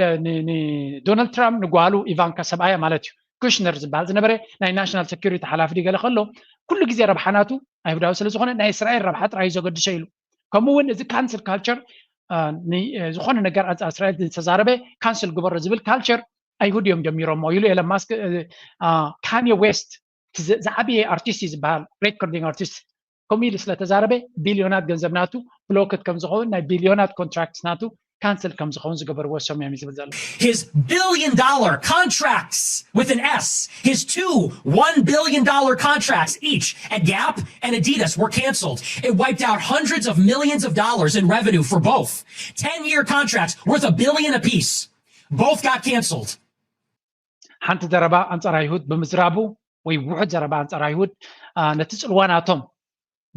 ዶናልድ ትራምፕ ንጓሉ ኢቫንካ ሰብኣያ ማለት እዩ ኩሽነር ዝበሃል ዝነበረ ናይ ናሽናል ሴኩሪቲ ሓላፊ ገለ ከሎ ኩሉ ግዜ ረብሓ ናቱ ኣይሁዳዊ ስለ ዝኾነ ናይ እስራኤል ረብሓ ጥራይ ዘገድሶ ኢሉ። ከምኡ እውን እዚ ካንስል ካልቸር ዝኾነ ነገር ኣንፃር እስራኤል ዝተዛረበ ካንስል ግበሮ ዝብል ካልቸር ኣይሁድ እዮም ጀሚሮሞ ኢሉ ኤለን ማስክ። ካንየ ዌስት ዝዓበየ ኣርቲስት እዩ ዝበሃል ሬኮርዲንግ ኣርቲስት ከምኡ ኢሉ ስለተዛረበ ቢልዮናት ገንዘብ ናቱ ብሎክት ከም ዝኸውን ናይ ቢልዮናት ኮንትራክት ናቱ ካንስል ከም ዝኸውን ዝገበርዎ ሰም እዮም ዝብል ዘሎ። His billion dollar contracts with an S, his two one billion dollar contracts each at Gap and Adidas were canceled. It wiped out hundreds of millions of dollars in revenue for both. Ten year contracts worth a billion apiece. Both got canceled. ሓንቲ ዘረባ ኣንጻር ኣይሁድ ብምዝራቡ ወይ ውሑድ ዘረባ ኣንጻር ኣይሁድ ነቲ ጽልዋ ናቶም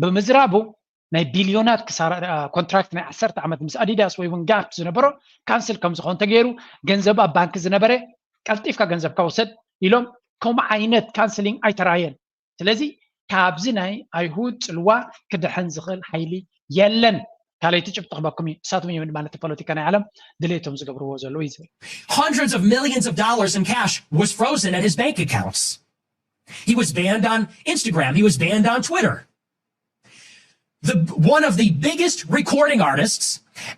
ብምዝራቡ ናይ ቢልዮናት ክሳራ ኮንትራክት ናይ ዓሰርተ ዓመት ምስ ኣዲዳስ ወይ እውን ጋፕ ዝነበሮ ካንስል ከም ዝኾን ተገይሩ ገንዘብ ኣብ ባንክ ዝነበረ ቀልጢፍካ ገንዘብካ ውሰድ ኢሎም ከምኡ ዓይነት ካንስሊንግ ኣይተራየን። ስለዚ ካብዚ ናይ ኣይሁድ ጽልዋ ክድሕን ዝኽእል ሓይሊ የለን። ካልኣይቲ ጭብጢ ክበኩም እዩ። እሳቶም እዮም ድማ ነቲ ፖለቲካ ናይ ዓለም ድሌቶም ዝገብርዎ ዘለዉ እዩ ዝብል። Hundreds of millions of dollars in cash was frozen at his bank accounts. He was banned on Instagram. He was banned on Twitter. The one of the biggest recording artists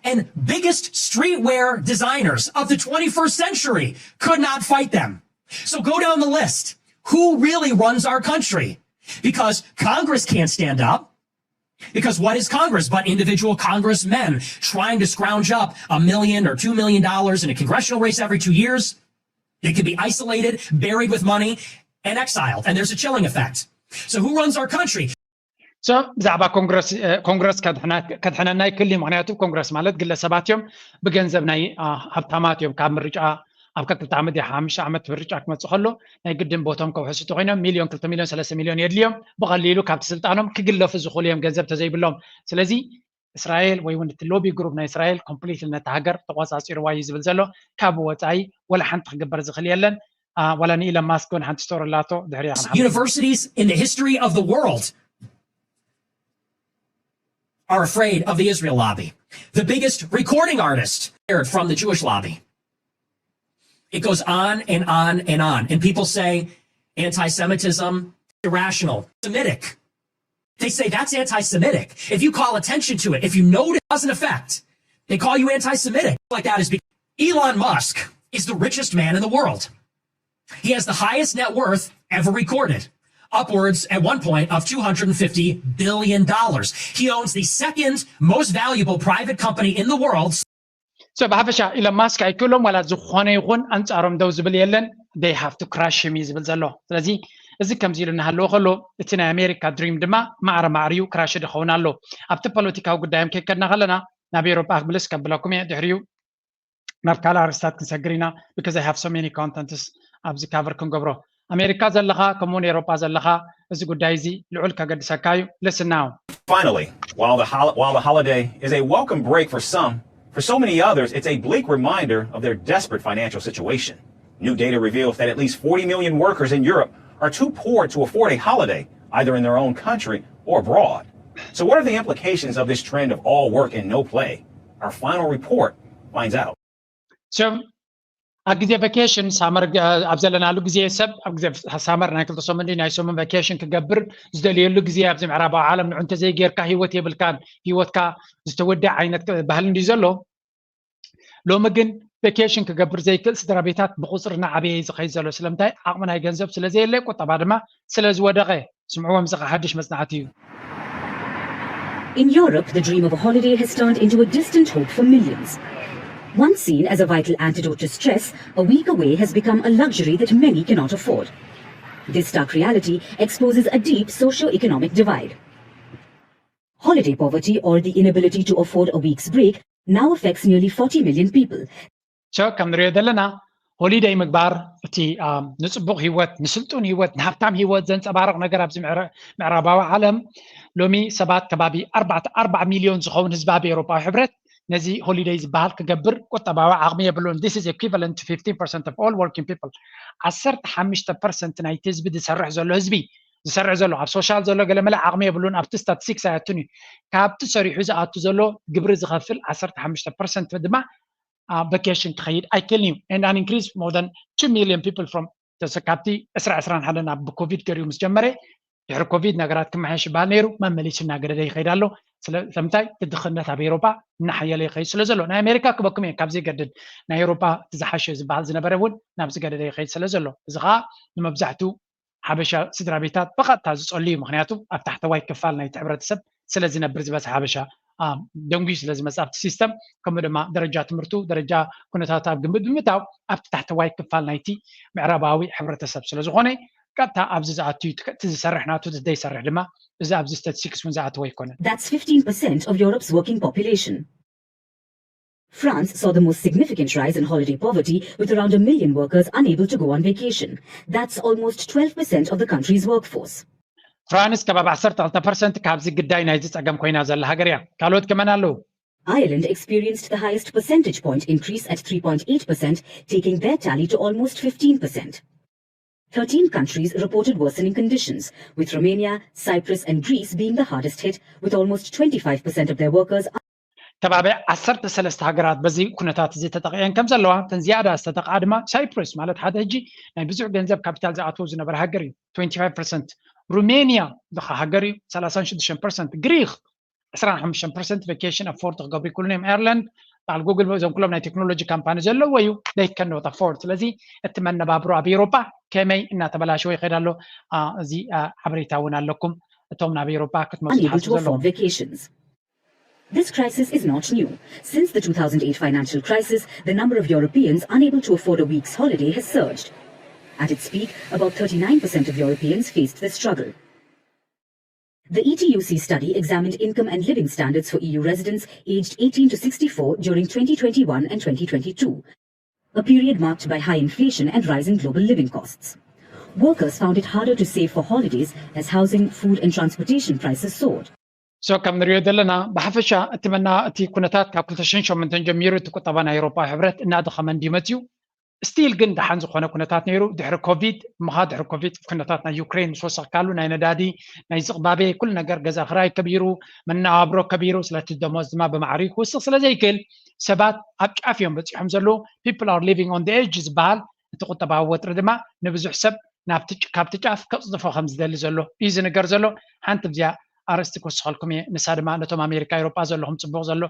and biggest streetwear designers of the twenty-first century could not fight them. So go down the list. Who really runs our country? Because Congress can't stand up. Because what is Congress but individual congressmen trying to scrounge up a million or two million dollars in a congressional race every two years? They can be isolated, buried with money, and exiled. And there's a chilling effect. So who runs our country? ብዛዕባ ኮንግረስ ከድሕነና ይክእል እዩ። ምክንያቱ ኮንግረስ ማለት ግለሰባት እዮም፣ ብገንዘብ ናይ ሃብታማት እዮም። ካብ ምርጫ ኣብ ከክልተ ዓመት ዲ ሓምሽተ ዓመት ምርጫ ክመፅእ ከሎ ናይ ግድን ቦቶም ከውሕሱ ተኮይኖም ሚሊዮን ክልተ ሚሊዮን ሰለስተ ሚሊዮን የድልዮም። ብቀሊሉ ካብቲ ስልጣኖም ክግለፉ ዝኽእሉ እዮም ገንዘብ ተዘይብሎም። ስለዚ እስራኤል ወይ እውን እቲ ሎቢ ግሩፕ ናይ እስራኤል ኮምፕሊትሊ ነቲ ሃገር ተቆፃፂርዋ እዩ ዝብል ዘሎ። ካብ ወፃኢ ወላ ሓንቲ ክግበር ዝኽእል የለን። ዋላ ንኢለን ማስክ እውን ሓንቲ ስቶሪ ኣላቶ። ድሕሪያ Universities in the history of the world are afraid of the Israel lobby. The biggest recording artist hired from the Jewish lobby. It goes on and on and on. And people say anti Semitism, irrational, Semitic. They say that's anti Semitic. If you call attention to it, if you notice it doesn't affect, they call you anti Semitic. Like that is because Elon Musk is the richest man in the world. He has the highest net worth ever recorded, upwards at one point of two hundred fifty billion dollars. He owns the second most valuable private company in the world. So ብሓፈሻ ኢለን ማስክ ኣይክእሎም ዋላ ዝኾነ ይኹን ኣንጻሮም ደው ዝብል የለን። They have to crush him እዩ ዝብል ዘሎ። ስለዚ እዚ ከምዚ ኢሉ እናሃለዎ ከሎ እቲ ናይ ኣሜሪካ ድሪም ድማ ማዕረ ማዕሪኡ ክራሽ ድኸውን ኣሎ። ኣብቲ ፖለቲካዊ ጉዳዮም ከይከድና ከለና ናብ ኤሮጳ ክምልስ ከብለኩም እየ። ድሕሪኡ ናብ ካልእ ኣርስታት ክንሰግር ኢና because I have so many contents ኣብዚ ካቨር ክንገብሮ። ኣሜሪካ ዘለኻ ከምኡውን ኤሮጳ ዘለኻ እዚ ጉዳይ እዚ ልዑል ከገድሰካ እዩ። Listen now. Finally, while the, hol- while the holiday is a welcome break for some, for so many others, it's a bleak reminder of their desperate financial situation. New data reveals that at least forty million workers in Europe are too poor to afford a holiday, either in their own country or abroad. So, what are the implications of this trend of all work and no play? Our final report finds out. So ኣብ ግዜ ቫኬሽን ሳመር ኣብ ዘለናሉ ግዜ ሰብ ኣብ ግዜ ሳመር ናይ ክልተ ሰሙን ናይ ሰሙን ቫኬሽን ክገብር ዝደልየሉ ግዜ ኣብዚ ምዕራባዊ ዓለም ንዑ እንተዘይጌርካ ሂወት የብልካን። ሂወትካ ዝተወደ ዓይነት ባህሊ እንዲ ዘሎ ሎሚ ግን ቫኬሽን ክገብር ዘይክእል ስድራ ቤታት ብቁፅሪ እናዓበየ ዝኸይድ ዘሎ ስለምንታይ ዓቕሚ ናይ ገንዘብ ስለዘየለ ቁጠባ ድማ ስለዝወደቐ። ስምዕዎም እዚ ሓድሽ መፅናዕቲ እዩ። In Europe, the dream of a holiday has turned into a distant hope for millions. Once seen as a vital antidote to stress, a week away has become a luxury that many cannot afford. This stark reality exposes a deep socio-economic divide. Holiday poverty, or the inability to afford a week's break, now affects nearly forty million people. So ከም ንሪኦ ዘለና ሆሊደይ ምግባር እቲ ንፅቡቕ ሂወት ንስልጡን ሂወት ንሃብታም ሂወት ዘንፀባርቕ ነገር ኣብዚ ምዕራባዊ ዓለም ሎሚ ሰባት ከባቢ ኣርባዕተ ኣርባዓ ሚሊዮን ዝኸውን ህዝቢ ኣብ ኤውሮጳዊ ሕብረት ነዚ ሆሊደይ ዝበሃል ክገብር ቁጠባዊ ዓቕሚ የብሉን። This is equivalent to fifteen percent of all working people. ዓሰርተ ሓሙሽተ ፐርሰንት ናይቲ ህዝቢ ዝሰርሕ ዘሎ ህዝቢ ዝሰርሕ ዘሎ። ኣብ ሶሻል ዘሎ ገለመለ ዓቕሚ የብሉን፣ ኣብቲ ስታቲስቲክስ ኣየቱን እዩ። ካብቲ ሰሪሑ ዝኣቱ ዘሎ ግብሪ ዝኸፍል ዓሰርተ ሓሙሽተ ፐርሰንት ድማ ቫኬሽን ክኸይድ ኣይክእልን እዩ። And an increase more than two million people from፣ ካብቲ ዕስራ ዕስራን ሓደ ናብ ብኮቪድ ገሪኡ ምስ ጀመረ፣ ድሕሪ ኮቪድ ነገራት ክመሓየሽ ይበሃል ነይሩ፣ መመሊሱ እናገደደ ይኸይድ ኣሎ። ስለምንታይ? እቲ ድኽነት ኣብ ኤውሮጳ እናሓየለ ይኸይድ ስለ ዘሎ፣ ናይ ኣሜሪካ ክበኩም እየ፣ ካብዚ ገድድ ናይ ኤውሮጳ እቲ ዝሓሸ ዝበሃል ዝነበረ እውን ናብዚ ገደደ ይኸይድ ስለ ዘሎ፣ እዚ ከዓ ንመብዛሕትኡ ሓበሻ ስድራ ቤታት ብቐጥታ ዝጸሉ እዩ። ምክንያቱ ኣብ ታሕተዋይ ክፋል ናይቲ ሕብረተሰብ ስለ ዝነብር ዝበዝሕ ሓበሻ ደንጉዩ ስለ ዝመጽእ ኣብቲ ሲስተም፣ ከምኡ ድማ ደረጃ ትምህርቱ፣ ደረጃ ኩነታት ኣብ ግምት ብምእታው ኣብቲ ታሕተዋይ ክፋል ናይቲ ምዕራባዊ ሕብረተሰብ ስለ ዝኾነ ቀጥታ ኣብዚ ዝኣቱ እዩ። እቲ ዝሰርሕ ናቱ፣ እቲ ዘይሰርሕ ድማ እዚ ኣብዚ ስታቲስቲክስ እውን ዝኣተወ ኣይኮነን። That's fifteen percent of Europe's working population. France saw the most significant rise in holiday poverty, with around a million workers unable to go on vacation. That's almost twelve percent of the country's workforce. ፍራንስ ከባቢ ዓሰርተ ክልተ ፐርሰንት ካብዚ ግዳይ ናይዚ ጸገም ኮይና ዘላ ሃገር እያ። ካልኦት ከመን ኣለዉ? Ireland experienced the highest percentage point increase at three point eight percent, taking their tally to almost fifteen percent. Thirteen countries reported worsening conditions, with Romania, Cyprus, and Greece being the hardest hit, with almost twenty-five percent of their workers. ከባቢ ዓሰርተ ሰለስተ ሃገራት በዚ ኩነታት እዚ ተጠቂዐን ከም ዘለዋ፣ እተን ዝያዳ ዝተጠቕዓ ድማ ሳይፕረስ ማለት ሓደ ሕጂ ናይ ብዙሕ ገንዘብ ካፒታል ዝኣትዎ ዝነበረ ሃገር እዩ፣ ትዌንቲ ፋይቭ ፐርሰንት። ሩሜንያ ድኻ ሃገር እዩ፣ ሰላሳን ሽዱሽተን ፐርሰንት። ግሪክ ዕስራን ሓሙሽተን ፐርሰንት ቫኬሽን ኣፎርድ ክገብሩ ይክእሉን እዮም። ኣየርላንድ በዓል ጉግል እዞም ኩሎም ናይ ቴክኖሎጂ ካምፓኒ ዘለዎ እዩ፣ they cannot afford። ስለዚ እቲ መነባብሮ ኣብ ኤውሮጳ ከመይ እናተበላሸወ ይኸይድ ኣሎ። እዚ ሓበሬታ እውን ኣለኩም፣ እቶም ናብ ኤውሮጳ ክትመፁ unable ዝሓስቡ to ዘለዉ። afford vacations. This crisis is not new. Since the two thousand eight financial crisis, the number of Europeans unable to afford a week's holiday has surged. At its peak, about thirty-nine percent of Europeans faced this struggle. The E T U C study examined income and living standards for E U residents aged eighteen to sixty-four during twenty twenty-one and twenty twenty-two, a period marked by high inflation and rising global living costs. Workers found it harder to save for holidays as housing, food, and transportation prices soared. So ከም ንሪኦ ዘለና ብሓፈሻ እቲ መና እቲ ኩነታት ካብ ክልተ ሽሕን ሸሞንተን ጀሚሩ እቲ ቁጠባ ናይ ኤውሮፓ ሕብረት እናደኸመ እንዲመፅዩ፣ ስቲል ግን ደሓን ዝኾነ ኩነታት ነይሩ። ድሕሪ ኮቪድ እሞ ኸዓ ድሕሪ ኮቪድ ኩነታት ናይ ዩክሬን ምስ ወሰኽካሉ፣ ናይ ነዳዲ ናይ ዝቕባቤ ኩሉ ነገር፣ ገዛ ክራይ ከቢሩ፣ መነባብሮ ከቢሩ፣ ስለቲ ደሞዝ ድማ ብማዕሪኡ ክውስኽ ስለ ዘይክእል ሰባት ኣብ ጫፍ እዮም በፂሖም ዘለዉ። People are living on the edge ዝበሃል እቲ ቁጠባዊ ወጥሪ ድማ ንብዙሕ ሰብ ናብቲ ጭ- ካብቲ ጫፍ ከፅድፎ ከም ዝደሊ ዘሎ እዩ ዝንገር ዘሎ። ሓንቲ ብዚኣ ኣርእስቲ ክወስኸልኩም እየ፣ ንሳ ድማ ነቶም ኣሜሪካ ኤውሮጳ ዘለኹም ፅቡቕ ዘሎ፣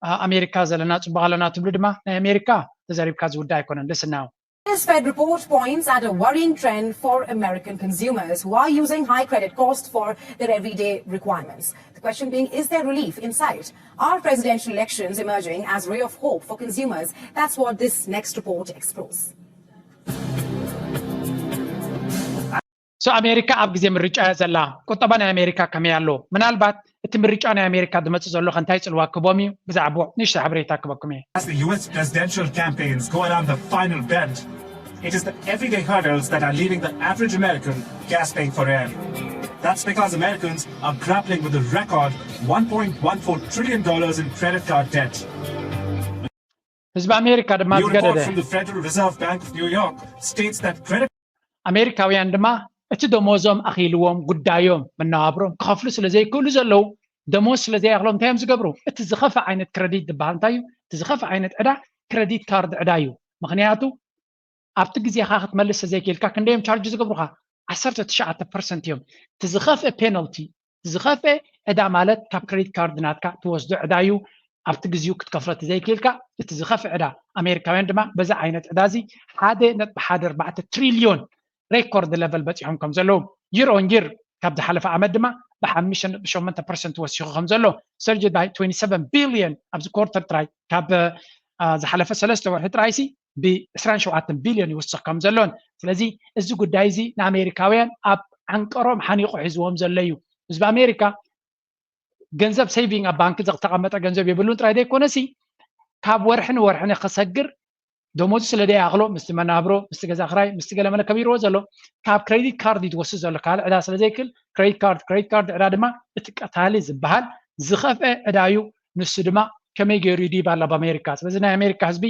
ኣ- ኣሜሪካ ዘለና ፅቡቕ ኣለና ትብሉ ድማ ናይ ኣሜሪካ ተዘሪብካ ዝውዳእ ኣይኮነን። Listen now. This Fed report points at a worrying trend for American consumers who are using high credit cost for their everyday requirements. The question being, is there relief in sight? Are presidential elections emerging as ray of hope for consumers? That's what this next report explores. So ኣሜሪካ ኣብ ግዜ ምርጫ እያ ዘላ። ቁጠባ ናይ ኣሜሪካ ከመይ ኣሎ? ምናልባት እቲ ምርጫ ናይ ኣሜሪካ ዝመፅእ ዘሎ ከ እንታይ ፅልዋ ክቦም እዩ? ብዛዕባኡ ንእሽቶ ሓበሬታ ክበኩም እየ። As the U S presidential campaigns go around the final bend, it is the everyday hurdles that are leaving the average American gasping for air. That's because Americans are grappling with a record one point one four trillion dollars in credit card debt. ህዝቢ ኣሜሪካ ድማ New report ዝገደደ from the Federal Reserve Bank of New York states that credit ኣሜሪካውያን ድማ እቲ ደሞዞም ኣኺልዎም ጉዳዮም መነባብሮም ክኸፍሉ ስለ ዘይክእሉ ዘለዉ፣ ደሞዝ ስለ ዘይኣኽሎም እንታይ እዮም ዝገብሩ? እቲ ዝኸፍእ ዓይነት ክረዲት ዝበሃል እንታይ እዩ? እቲ ዝኸፍእ ዓይነት ዕዳ ክረዲት ካርድ ዕዳ እዩ። ምክንያቱ ኣብቲ ግዜኻ ክትመልስ ዘይክእልካ ክንደይ እዮም ቻርጅ ዝገብሩኻ? ዓሰርተ ትሽዓተ ፐርሰንት እዮም። እቲ ዝኸፍእ ፔናልቲ፣ እቲ ዝኸፍእ ዕዳ ማለት ካብ ክሬዲት ካርድ ናትካ ትወስዶ ዕዳ እዩ። ኣብቲ ግዜኡ ክትከፍሎ ዘይክእልካ እቲ ዝኸፍእ ዕዳ። ኣሜሪካውያን ድማ በዚ ዓይነት ዕዳ እዚ ሓደ ነጥቢ ሓደ ኣርባዕተ ትሪልዮን ሬኮርድ ለቨል በፂሖም ከም ዘለዉ፣ ይር ኦን ይር ካብ ዝሓለፈ ዓመት ድማ ብሓሙሽተ ነጥቢ ሸሞንተ ፐርሰንት ወሲኹ ከም ዘሎ፣ surged by twenty seven billion ኣብዚ ኳርተር ጥራይ፣ ካብ አ፣ ዝሓለፈ ሰለስተ ወርሒ ጥራይሲ ብ ዕስራን ሸውዓተን ቢልዮን ይውስኽ ከም ዘሎን፣ ስለዚ እዚ ጉዳይ እዚ ንኣሜሪካውያን ኣብ ዓንቀሮም ሓኒቑ ሒዝዎም ዘሎ እዩ። ህዝቢ ኣሜሪካ ገንዘብ ሴቪንግ ኣብ ባንክ ዝተቐመጠ ገንዘብ የብሉን ጥራይ ዘይኮነሲ፣ ካብ ወርሒ ንወርሒ ንክሰግር ደሞዙ ስለ ዘይኣኽሎ፣ ምስቲ መናብሮ፣ ምስቲ ገዛ ክራይ፣ ምስቲ ገለመለ ከቢርዎ ዘሎ፣ ካብ ክሬዲት ካርድ እዩ ዝወስድ ዘሎ። ካልእ ዕዳ ስለ ዘይክእል ክሬዲት ካርድ፣ ክሬዲት ካርድ ዕዳ ድማ እቲ ቀታሊ ዝበሃል ዝኸፍአ ዕዳ እዩ። ንሱ ድማ ከመይ ገይሩ ይድይብ ኣሎ ኣብ ኣሜሪካ። ስለዚ ናይ ኣሜሪካ ህዝቢ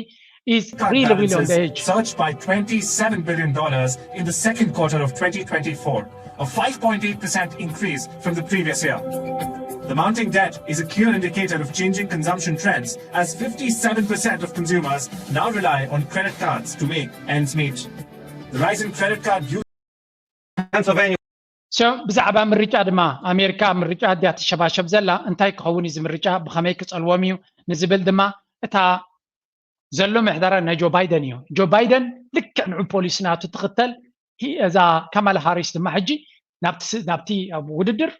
is really, really on the edge. Surged by twenty-seven billion dollars in the second quarter of twenty twenty-four, a five point eight percent increase from the previous year. The mounting debt is a clear indicator of changing consumption trends, as fifty-seven percent of consumers now rely on credit cards to make ends meet. The rise in credit card use Pennsylvania. So ብዛዕባ ምርጫ ድማ ኣሜሪካ ምርጫ ድያ ትሸባሸብ ዘላ፣ እንታይ ክኸውን እዚ ምርጫ፣ ብኸመይ ክጸልዎም እዩ ንዝብል ድማ እታ ዘሎ ምሕደራ ናይ ጆ ባይደን እዩ። ጆ ባይደን ልክዕ ንዑ ፖሊሲ ናቱ ትኽተል። እዛ ካማላ ሃሪስ ድማ ሕጂ ናብቲ ናብቲ ውድድር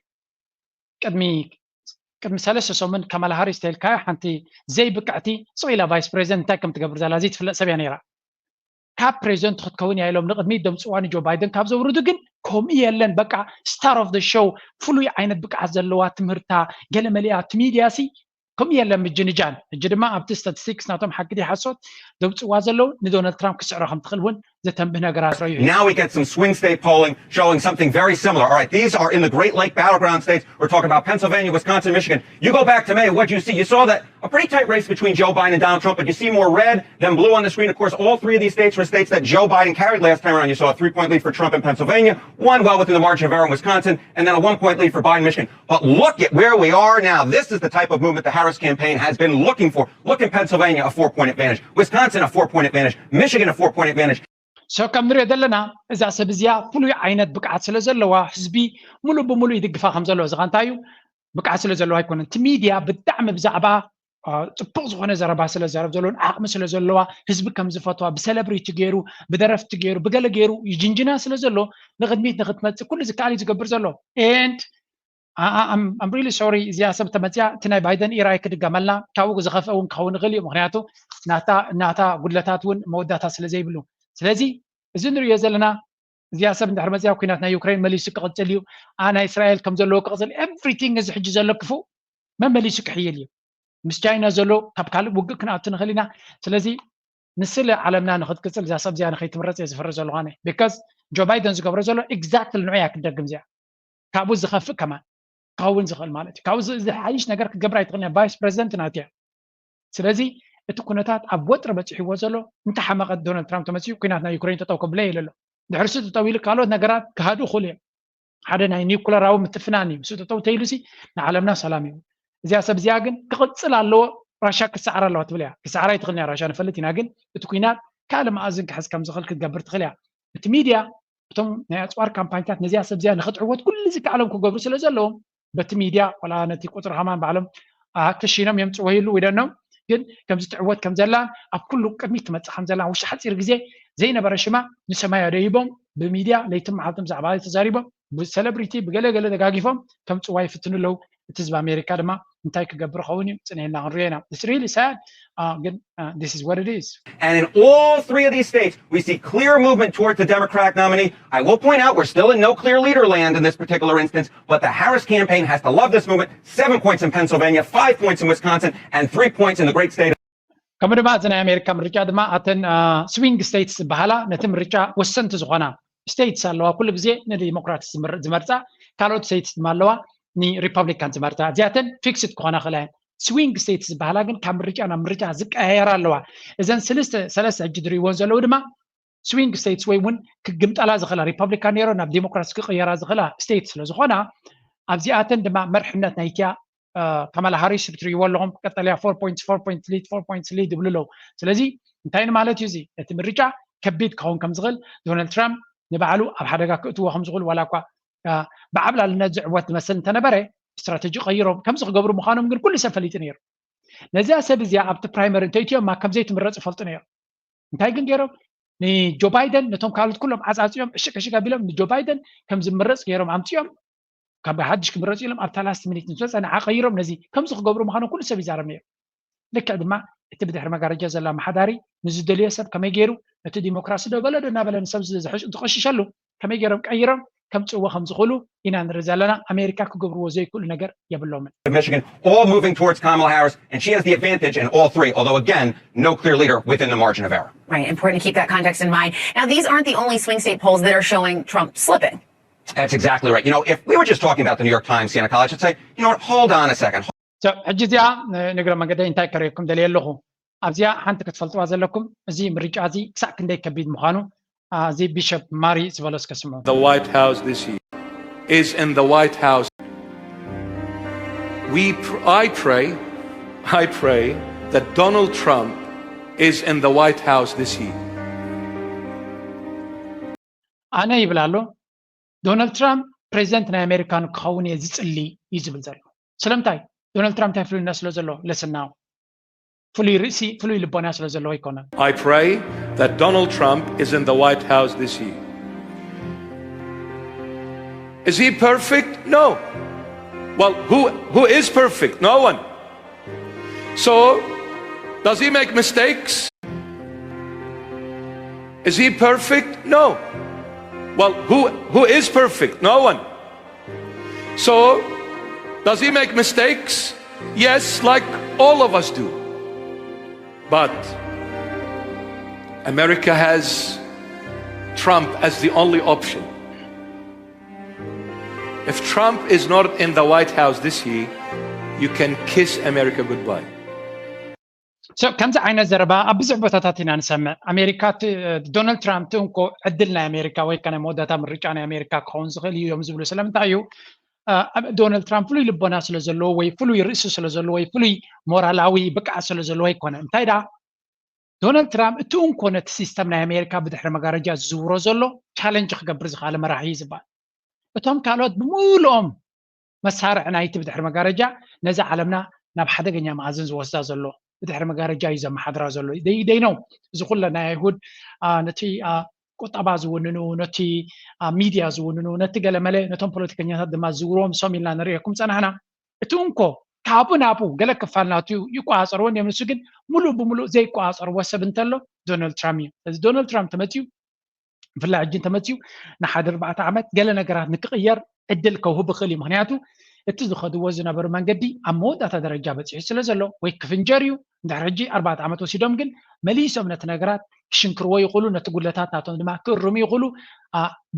ቅድሚ ቅድሚ ሰለስተ ሰሙን ካማላ ሃሪስ ተልካዮ ሓንቲ ዘይብቅዕቲ ስቕ ኢላ ቫይስ ፕሬዚደንት እንታይ ከም ትገብር ዘላ ዘይትፍለጥ ሰብ እያ ነይራ። ካብ ፕሬዚደንት ክትከውን እያ ኢሎም ንቅድሚት ደምፅዋ ንጆ ባይደን ካብ ዘውርዱ ግን ከምኡ የለን። በቃ ስታር ኦፍ ሾው ፍሉይ ዓይነት ብቅዓት ዘለዋ ትምህርታ ገለ መሊኣ እቲ ሚድያ ሲ ከምኡ የለን ምጅንጃን። ሕጂ ድማ ኣብቲ ስታቲስቲክስ ናቶም ሓቂ ድዩ ሓሶት ደምፅዋ ዘለዉ ንዶናልድ ትራምፕ ክስዕሮ ከም ትኽእል እውን ዘተንብህ ነገራት ረዩ። Now we get some swing state polling showing something very similar. All right, these are in the Great Lake battleground states. We're talking about Pennsylvania, Wisconsin, Michigan. You go back to May, what you see? You saw that a pretty tight race between Joe Biden and Donald Trump, but you see more red than blue on the screen. Of course, all three of these states were states that Joe Biden carried last time around. You saw a three point lead for Trump in Pennsylvania, one well within the margin of error in Wisconsin, and then a one point lead for Biden in Michigan. But look at where we are now. This is the type of movement the Harris campaign has been looking for. Look at Pennsylvania, a four point advantage. Wisconsin, a four point advantage. Michigan, a four point advantage. So ከም ንሪኦ ዘለና እዛ ሰብ እዚኣ ፍሉይ ዓይነት ብቅዓት ስለ ዘለዋ ህዝቢ ሙሉእ ብሙሉእ ይድግፋ ከም ዘለዎ እዚ ኸ እንታይ እዩ? ብቅዓት ስለ ዘለዋ ኣይኮነን። እቲ ሚድያ ብጣዕሚ ብዛዕባ ፅቡቅ ዝኾነ ዘረባ ስለ ዘረብ ዘለውን ዓቅሚ ስለ ዘለዋ ህዝቢ ከም ዝፈትዋ ብሰለብሪቲ ገይሩ ብደረፍቲ ገይሩ ብገለ ገይሩ ይጅንጅና ስለ ዘሎ ንቅድሚት ንክትመፅእ ኩሉ ዝከኣል እዩ ዝገብር ዘሎ። And I'm really sorry እዚኣ ሰብ ተመፅያ እቲ ናይ ባይደን ኢራይ ክድገመልና ካብኡ ዝኸፍአ እውን ክኸውን ይኽእል እዩ። ምክንያቱ ናታ ናታ ጉድለታት እውን መወዳታ ስለ ዘይብሉ ስለዚ እዚ ንሪኦ ዘለና እዚኣ ሰብ እንድሕር መፅያ ኩናት ናይ ዩክሬን መሊሱ ክቕፅል እዩ። ኣ ናይ እስራኤል ከም ዘለዎ ክቕፅል everything እዚ ሕጂ ዘሎ ክፉእ መመሊሱ ክሕይል እዩ። ምስ ቻይና ዘሎ ካብ ካልእ ውግእ ክንኣቱ ንኽእል ኢና። ስለዚ ንስለ ዓለምና ንክትቅፅል እዛ ሰብ እዚኣ ንከይትምረፅ እየ ዝፈርህ ዘለኹ ኣነ። Because ጆ ባይደን ዝገብሮ ዘሎ exactly ንዑ እያ ክትደግም እዚኣ። ካብኡ ዝኸፍእ ከማን ክኸውን ዝኽእል ማለት እዩ። ካብኡ ዝሓይሽ ነገር ክትገብር ኣይትኽእልን እያ። ቫይስ ፕሬዚደንት ናት እያ። ስለዚ እቲ ኩነታት ኣብ ወጥሪ በፂሕዎ ዘሎ እንተሓመቐ ዶናልድ ትራምፕ ተመፂኡ ኩናት ናይ ዩክሬን ጠጠው ከብለ የለ ኣሎ። ድሕሪ ሱ ጠጠው ኢሉ ካልኦት ነገራት ክሃድኡ ክእሉ እዮም። ሓደ ናይ ኒኩለራዊ ምትፍናን እዩ። ሱ ጠጠው ተይሉ ሲ ንዓለምና ሰላም እዩ። እዚኣ ሰብ እዚኣ ግን ክቕፅል ኣለዎ። ራሻ ክሰዓር ኣለዋ ትብል እያ። ክሰዓር ኣይትኽእልን እያ ራሻ ንፈልጥ ኢና። ግን እቲ ኩናት ካልእ መኣዝን ክሕዝ ከም ዝኽእል ክትገብር ትኽእል እያ። እቲ ሚድያ እቶም ናይ ኣፅዋር ካምፓኒታት ነዚኣ ሰብ እዚኣ ንክትዕወት ኩሉ ዝከኣሎም ክገብሩ ስለ ዘለዎም በቲ ሚድያ ዋላ ነቲ ቁፅሪ ከማን ባዕሎም ኣክሽኖም የምፅወ ይሉ ዊደኖም ግን ከምዚ ትዕወት ከም ዘላ ኣብ ኩሉ ቅድሚት ትመፅእ ከም ዘላ ውሽጢ ሓፂር ግዜ ዘይነበረ ሽማ ንሰማይ ኣደይቦም ብሚድያ ለይትን መዓልትን ብዛዕባ ተዛሪቦም ብሰለብሪቲ ብገለገለ ደጋጊፎም ከምፅዋ ይፍትኑ ኣለዉ። እቲ ህዝቢ ኣሜሪካ ድማ እንታይ ክገብር ኸውን እዩ ፅንሄልና ክንሪኦ ኢና። It's really sad. Uh, ግን uh, this is what it is. And in all three of these states, we see clear movement towards the Democratic nominee. I will point out we're still in no clear leader land in this particular instance, but the Harris campaign has to love this movement. Seven points in Pennsylvania, five points in Wisconsin, and three points in the great state of ከምኡ ድማ እዚ ናይ ኣሜሪካ ምርጫ ድማ ኣተን ስዊንግ ስቴትስ ዝበሃላ ነቲ ምርጫ ወሰንቲ ዝኾና ስቴትስ ኣለዋ። ኩሉ ግዜ ንዲሞክራትስ ዝመርፃ ካልኦት ስቴትስ ድማ ኣለዋ ንሪፐብሊካን ዝመርፃ። እዚኣተን ፊክስድ ክኾና ክእላ እየን። ስዊንግ ስቴትስ ዝበሃላ ግን ካብ ምርጫ ናብ ምርጫ ዝቀያየራ ኣለዋ። እዘን ሰለስተ ሰለስተ ሕጂ ዝርእይዎን ዘለዉ ድማ ስዊንግ ስቴትስ ወይ እውን ክግምጠላ ዝኽእላ ሪፐብሊካን ነይሮ ናብ ዲሞክራሲ ክቕየራ ዝኽእላ ስቴትስ ስለ ዝኾና ኣብዚኣተን ድማ መርሕነት ናይቲያ ካማላ ሃሪስ ትርእይዎ ኣለኹም ቀጠልያ ፎር ፖይንትስ ፎር ፖይንትስ ሊድ ፎር ፖይንትስ ሊድ ይብሉ ኣለዉ። ስለዚ እንታይ ንማለት እዩ እዚ እቲ ምርጫ ከቢድ ክኸውን ከም ዝኽእል ዶናልድ ትራምፕ ንባዕሉ ኣብ ሓደጋ ክእትዎ ከም ዝኽእሉ ዋላ እኳ ብዓብላልነት ዝዕወት ዝመስል እንተነበረ ስትራተጂ ቀይሮም ከምዚ ክገብሩ ምዃኖም ግን ኩሉ ሰብ ፈሊጡ ነይሩ። ነዚኣ ሰብ እዚኣ ኣብቲ ፕራይመሪ እንተእትዮማ ከም ዘይትምረፅ ይፈልጡ ነይሮም። እንታይ ግን ገይሮም ንጆ ባይደን ነቶም ካልኦት ኩሎም ዓፃፂዮም ዕሽቅ ዕሽቅ ኣቢሎም ንጆ ባይደን ከም ዝምረፅ ገይሮም ኣምፅኦም ካብ ሓድሽ ክምረፁ ኢሎም ኣብታ ላስት ሚኒት ንዝበፀ ንዓ ቀይሮም ነዚ ከምዚ ክገብሩ ምዃኖም ኩሉ ሰብ ይዛረብ ነይሩ። ልክዕ ድማ እቲ ብድሕሪ መጋረጃ ዘሎ ኣመሓዳሪ ንዝደልዮ ሰብ ከመይ ገይሩ እቲ ዲሞክራሲ ዶ በለ ዶ እናበለ ንሰብ ዝቀሽሸሉ ከመይ ገይሮም ቀይሮም ከምፅእዎ ከም ዝኽእሉ ኢና ንርኢ ዘለና። ኣሜሪካ ክገብርዎ ዘይክእሉ ነገር የብሎምን። Michigan, all moving towards Kamala Harris, and she has the advantage in all three, although again, no clear leader within the margin of error. Right, important to keep that context in mind. Now, these aren't the only swing state polls that are showing Trump slipping. That's exactly right. You know, if we were just talking about the New York Times, Sienna College, I'd say, you know what, hold on a second. ሕጂ እዚኣ ንእግረ መንገደይ እንታይ ከርእየኩም ደልየ ኣለኹ ኣብዚኣ ሓንቲ ክትፈልጥዋ ዘለኩም፣ እዚ ምርጫ እዚ ክሳዕ ክንደይ ከቢድ ምዃኑ፣ አ፣ እዚ ቢሸፕ ማሪ ዝበሎ እስከ ስምዑ። The White House this year is in the White House. We pr- I pray I pray that Donald Trump is in the White House this year. ኣነ ይብል ኣሎ፣ ዶናልድ ትራምፕ ፕሬዚደንት ናይ ኣሜሪካ ንክኸውን እየ ዝጽሊ እዩ ዝብል ዘሎ። ስለምንታይ? ዶናልድ ትራምፕ እንታይ ፍሉይነት ስለ ዘሎ? ለስናው ፍሉይ ርእሲ፣ ፍሉይ ልቦና ስለ ዘለዎ ኣይኮነን። I pray that Donald Trump is in the White House this year. Is he perfect? No. Well, who who is perfect? No one. So, does he make mistakes? Is he perfect? No. Well, who who is perfect? No one. So, does he make mistakes? Yes, like all of us do. But America has Trump as the only option. If Trump is not in the White House this year, you can kiss America goodbye. So ከምዚ ዓይነት ዘረባ ኣብ ብዙሕ ቦታታት ኢና ንሰምዕ። ኣሜሪካ፣ ዶናልድ ትራምፕ እንኮ ዕድል ናይ ኣሜሪካ ወይ ከ ናይ መወዳእታ ምርጫ ናይ ኣሜሪካ ክኸውን ዝኽእል እዩ እዮም ዝብሉ። ስለምንታይ እዩ? ዶናልድ ትራምፕ ፍሉይ ልቦና ስለ ዘለዎ ወይ ፍሉይ ርእሲ ስለ ዘለዎ ወይ ፍሉይ ሞራላዊ ብቅዓት ስለ ዘለዎ ኣይኮነ። እንታይ ደኣ፣ ዶናልድ ትራምፕ እቲ እንኮ ነቲ ሲስተም ናይ ኣሜሪካ ብድሕሪ መጋረጃ ዝዝውሮ ዘሎ ቻለንጅ ክገብር ዝኽኣለ መራሒ እዩ ዝበሃል። እቶም ካልኦት ብምሉኦም መሳርዕ ናይቲ ብድሕሪ መጋረጃ ነዚ ዓለምና ናብ ሓደገኛ መኣዝን ዝወስዳ ዘሎ ብድሕሪ መጋረጃ እዩ ዘመሓድራ ዘሎ። ደይደይነው እዚ ኩለ ናይ ኣይሁድ ነቲ ቁጠባ ዝውንኑ፣ ነቲ ሚድያ ዝውንኑ፣ ነቲ ገለመለ ነቶም ፖለቲከኛታት ድማ ዝዝውርዎም ሶም ኢልና ንርእየኩም ጸናሕና። እቲ እንኮ ካብኡ ናብኡ ገለ ክፋል ናቱ ይቆጻጸርዎ እንዲዮም። ንሱ ግን ሙሉእ ብሙሉእ ዘይቆጻጸርዎ ሰብ እንተሎ ዶናልድ ትራምፕ እዩ። ስለዚ ዶናልድ ትራምፕ ተመፅዩ ብፍላይ ሕጂ እንተመፅዩ ንሓደ ኣርባዕተ ዓመት ገለ ነገራት ንክቕየር ዕድል ከውህብ ይኽእል እዩ። ምክንያቱ እቲ ዝኸድዎ ዝነበሩ መንገዲ ኣብ መወዳእታ ደረጃ በፂሑ ስለ ዘሎ ወይ ክፍንጀር እዩ። እንድሕር ሕጂ ኣርባዕተ ዓመት ወሲዶም ግን መሊሶም ነቲ ነገራት ክሽንክርዎ ይኽእሉ፣ ነቲ ጉድለታት ናቶም ድማ ክእርሙ ይኽእሉ፣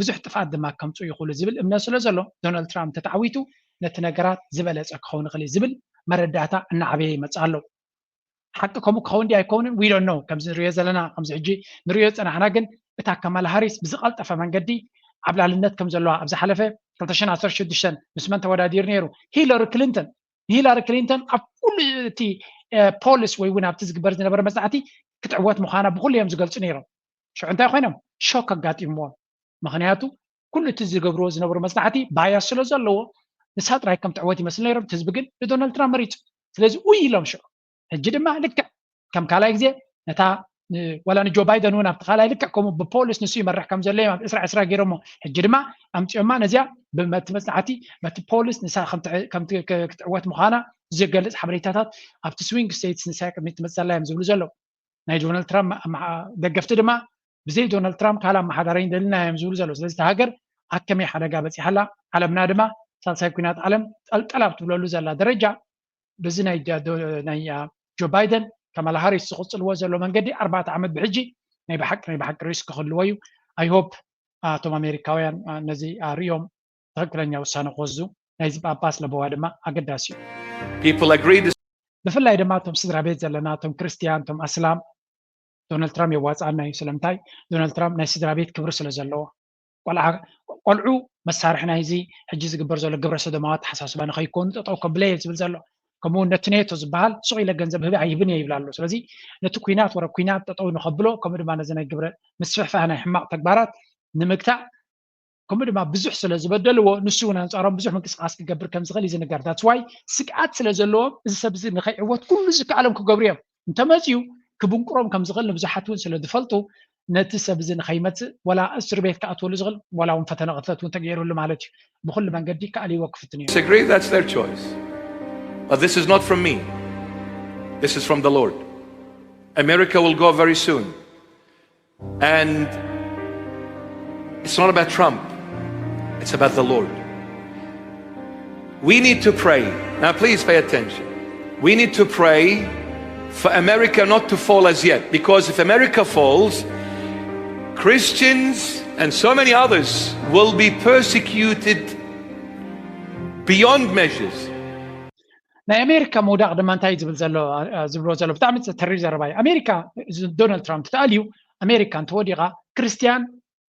ብዙሕ ጥፍኣት ድማ ከምፅኡ ይኽእሉ ዝብል እምነት ስለ ዘሎ ዶናልድ ትራምፕ እንተተዓዊቱ ነቲ ነገራት ዝበለፀ ክኸውን ይኽእል እዩ ዝብል መረዳእታ እናዓበየ ይመፅእ ኣሎ። ሓቂ ከምኡ ክኸውን ድዩ ኣይከውንን we don't know። ከምዚ ንሪኦ ዘለና ከምዚ ሕጂ ንሪኦ ዝፀናሕና ግን እታ ካማላ ሃሪስ ብዝቐልጠፈ መንገዲ ዓብላልነት ከም ዘለዋ ኣብ ዝሓለፈ ክልተ ሽሕን ዓሰርተ ሽዱሽተን ምስ መን ተወዳዲሩ ነይሩ? ሂለሪ ክሊንተን። ንሂላሪ ክሊንተን ኣብ ኩሉ እቲ ፖልስ ወይ እውን ኣብቲ ዝግበር ዝነበረ መፅናዕቲ ክትዕወት ምዃና ብኩሉ እዮም ዝገልፁ ነይሮም። ሽዑ እንታይ ኮይኖም? ሾክ ኣጋጢምዎም። ምክንያቱ ኩሉ እቲ ዝገብርዎ ዝነበሩ መፅናዕቲ ባያስ ስለ ዘለዎ ንሳ ጥራይ ከም ትዕወት ይመስል ነይሮም። እቲ ህዝቢ ግን ንዶናልድ ትራምፕ መሪፁ። ስለዚ ኡይ ኢሎም ሽዑ። ሕጂ ድማ ልክዕ ከም ካልኣይ ግዜ ነታ ዋላ ንጆ ባይደን እውን ኣብቲ ካልኣይ ልክዕ ከምኡ ብፖሊስ ንሱ ይመርሕ ከም ዘሎ እዮም ኣብ ዕስራ ዕስራ ገይሮሞ። ሕጂ ድማ ኣምፂኦማ ነዚኣ በቲ መፅናዕቲ በቲ ፖሊስ ንሳ ክትዕወት ምዃና ዝገልፅ ሓበሬታታት ኣብቲ ስዊንግ ስቴትስ ንሳ ቅድሚት ትመፅእ ዘላ እዮም ዝብሉ ዘለዉ። ናይ ዶናልድ ትራምፕ ደገፍቲ ድማ ብዘይ ዶናልድ ትራምፕ ካልእ ኣመሓዳሪ እንደልና እዮም ዝብሉ ዘለዉ። ስለዚ እታ ሃገር ኣብ ከመይ ሓደጋ በፂሓ ኣላ፣ ዓለምና ድማ ሳልሳይ ኩናት ዓለም ጠልጠል ኣብ ትብለሉ ዘላ ደረጃ በዚ ናይ ጆ ባይደን ካማላ ሃሪስ ዝቕፅልዎ ዘሎ መንገዲ ኣርባዕተ ዓመት ብሕጂ ናይ ብሓቂ ናይ ብሓቂ ሪስክ ክህልዎ እዩ። I hope እቶም ኣሜሪካውያን ነዚ ርእዮም ትኽክለኛ ውሳነ ክወስዱ ናይዚ ጳጳስ ለበዋ ድማ ኣገዳሲ እዩ። People agree this ብፍላይ ድማ እቶም ስድራ ቤት ዘለና እቶም ክርስትያን እቶም ኣስላም ዶናልድ ትራምፕ የዋፅኣና እዩ። ስለምንታይ? ዶናልድ ትራምፕ ናይ ስድራ ቤት ክብሪ ስለ ዘለዎ ቆልዓ ቆልዑ መሳርሒ ናይዚ ሕጂ ዝግበር ዘሎ ግብረ ሰዶማዊ ኣተሓሳስባ ንኸይኮኑ ጠጠው ከብለ እየ ዝብል ዘሎ። ከምኡ እውን ነቲ ኔቶ ዝበሃል ሱቕ ኢለ ገንዘብ ህበ ኣይህብን እየ ይብል ኣሎ። ስለዚ ነቲ ኩናት ወረ ኩናት ጠጠው ንኸብሎ ከምኡ ድማ ነዚ ናይ ግብረ ምስፍሕፋሕ ናይ ሕማቕ ተግባራት ንምግታእ ከምኡ ድማ ብዙሕ ስለ ዝበደልዎ ንሱ እውን ኣንፃሮም ብዙሕ ምንቅስቃስ ክገብር ከም ዝኽእል እዩ ዝንገር። That's why ስግኣት ስለ ዘለዎም እዚ ሰብ እዚ ንኸይዕወት ኩሉ ዝከኣሎም ክገብሩ እዮም። እንተመፅዩ ክብንቁሮም ከም ዝኽእል ንብዙሓት እውን ስለ ዝፈልጡ ነቲ ሰብ እዚ ንኸይመፅእ ወላ እስር ቤት ክኣትወሉ ዝኽእል ወላ እውን ፈተነ ቅትለት እውን ተገይሩሉ ማለት እዩ። ብኩሉ መንገዲ ክኣልይዎ ክፍትኑ እዮም። Disagree, that's their choice. But this is not from me. This is from the Lord. America will go very soon. And it's not about Trump. It's about the Lord. We need to pray. Now, please pay attention. We need to pray for America not to fall as yet, because if America falls, Christians and so many others will be persecuted beyond measures. ናይ ኣሜሪካ ምውዳቕ ድማ እንታይ ዝብል ዘሎ ዝብሎ ዘሎ ብጣዕሚ ተሪር ዘረባ እዩ። ኣሜሪካ ዶናልድ ትራምፕ ተኣልዩ ኣሜሪካ እንተወዲቓ ክርስትያን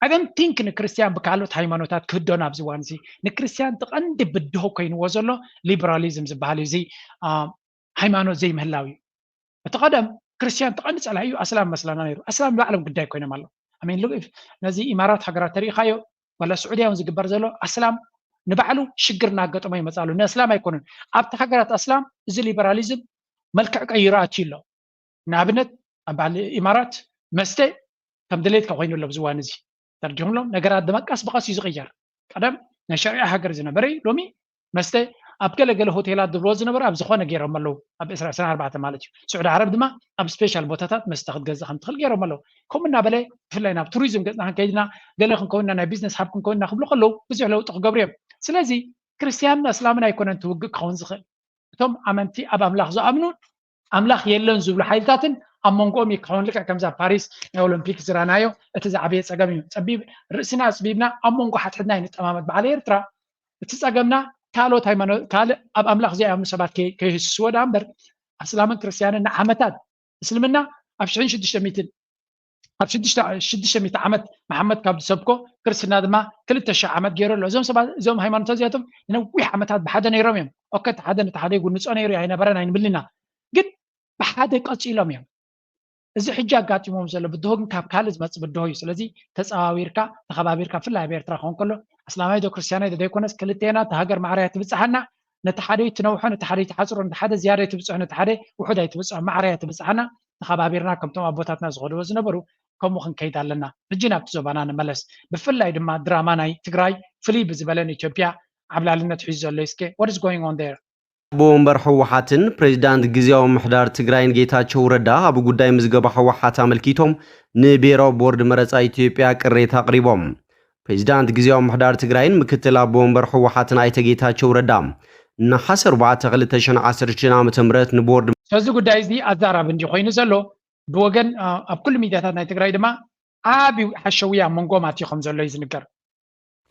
ኣገንቲንክ ንክርስትያን ብካልኦት ሃይማኖታት ክህዶ ናብዚ እዋን እዚ ንክርስትያን ትቐንዲ ብድሆ ኮይንዎ ዘሎ ሊበራሊዝም ዝበሃል እዩ። እዚ ሃይማኖት ዘይምህላው እዩ። እቲ ቀደም ክርስትያን ትቐንዲ ፀላኢ እዩ ኣስላም መስላና ነይሩ። ኣስላም ንባዕሎም ግዳይ ኮይኖም ኣለዉ። ኣሜን ልግፍ ነዚ ኢማራት ሃገራት ተሪኢኻዮ ወላ ስዑድያ እውን ዝግበር ዘሎ ኣስላም ንባዕሉ ሽግር እናገጠሞ ይመፅእ ኣሎ። ንኣስላም ኣይኮኑን ኣብቲ ሃገራት ኣስላም እዚ ሊበራሊዝም መልክዕ ቀይሩ ኣትዩ ኣሎ። ንኣብነት ኣብ በዓል ኢማራት መስተ ከም ድሌትካ ኮይኑ ኣሎ ብዝዋን እዚ ተረዲኹምሎም ነገራት ድማ ቀስ ብቐስ እዩ ዝቕየር። ቀደም ናይ ሸሪዓ ሃገር ዝነበረ እዩ ሎሚ መስተ ኣብ ገለ ገለ ሆቴላት ዝብልዎ ዝነበረ ኣብ ዝኾነ ገይሮም ኣለዉ ኣብ ዕስራ ዕስራን ኣርባዕተን ማለት እዩ። ስዑዲ ዓረብ ድማ ኣብ ስፔሻል ቦታታት መስተ ክትገዝእ ከም ትኽእል ገይሮም ኣለዉ። ከምኡ እናበለ ብፍላይ ናብ ቱሪዝም ገፅና ክንከይድና ገለ ክንከውንና ናይ ቢዝነስ ሃብ ክንከውንና ክብሉ ከለዉ ብዙሕ ለውጢ ክገብሩ እዮም። ስለዚ ክርስትያንን ኣስላምን ኣይኮነን ትውግእ ክኸውን ዝኽእል እቶም ኣመንቲ ኣብ ኣምላኽ ዝኣምኑን ኣምላኽ የለን ዝብሉ ሓይልታትን ኣብ መንጎኦም ይካውን ልክዕ ከምዛ ፓሪስ ናይ ኦሎምፒክ ዝራናዮ እቲ ዝዓበየ ፀገም እዩ። ፀቢብ ርእስና ኣፅቢብና ኣብ መንጎ ሓትሕትና ይንጠማመት በዓል ኤርትራ እቲ ፀገምና ካልኦት ሃይማኖት ካልእ ኣብ ኣምላኽ ዘይኣምኑ ሰባት ከይህስስዎ ዳ እምበር ኣስላምን ክርስትያንን ንዓመታት እስልምና ኣብ ሽሕን ሽዱሽተ ሚእትን ኣብ ሽዱሽተ ሚእቲ ዓመት መሓመድ ካብ ዝሰብኮ ክርስትና ድማ ክልተ ሽሕ ዓመት ገይሩ ኣሎ። እዞም ሰባት እዞም ሃይማኖታት እዚኣቶም ንነዊሕ ዓመታት ብሓደ ነይሮም እዮም። ኦከ እቲ ሓደ ነቲ ሓደ ይጉንፆ ነይሩ ኣይነበረን ኣይንብልና ግን ብሓደ ቀፂሎም እዮም። እዚ ሕጂ ኣጋጢሞም ዘሎ ብድሆ ግን ካብ ካልእ ዝመፅእ ብድሆ እዩ። ስለዚ ተፀዋዊርካ ተኸባቢርካ ብፍላይ ኣብ ኤርትራ ክኸውን ከሎ ኣስላማይ ዶ ክርስትያናይ ዶ ዘይኮነስ ክልቴና እቲ ሃገር ማዕረ እያ ትብፅሓና። ነቲ ሓደ ትነውሖ ነቲ ሓደ ትሓፅሮ ነቲ ሓደ ዝያዳ ትብፅሖ ነቲ ሓደ ውሑድ ኣይትብፅሖ ማዕረ እያ ትብፅሓና። ተኸባቢርና ከምቶም ኣቦታትና ዝኸድዎ ዝነበሩ ከምኡ ክንከይድ ኣለና። ሕጂ ናብቲ ዞባና ንመለስ። ብፍላይ ድማ ድራማ ናይ ትግራይ ፍልይ ብዝበለ ንኢትዮጵያ ዓብላልነት ሒዙ ዘሎ እስከ what is going on there? ኣቦ ወንበር ህወሓትን ፕሬዚዳንት ግዝያዊ ምምሕዳር ትግራይን ጌታቸው ረዳ ኣብ ጉዳይ ምዝገባ ህወሓት ኣመልኪቶም ንብሄራዊ ቦርድ መረፃ ኢትዮጵያ ቅሬታ ኣቕሪቦም። ፕሬዚዳንት ግዝያዊ ምምሕዳር ትግራይን ምክትል ኣቦ ወንበር ህወሓትን ኣይተ ጌታቸው ረዳ ነሓሰ ኣርባዕተ ክልተ ሽሕን ዓሰርተ ሽዱሽተን ዓመተ ምህረት ንቦርድ ስለዚ ጉዳይ እዚ ኣዛራቢ እንዲ ኮይኑ ዘሎ ብወገን ኣብ ኩሉ ሚድያታት ናይ ትግራይ ድማ ዓብዩ ሓሸውያ ኣብ መንጎኦም ኣትዩ ከም ዘሎ እዩ ዝንገር።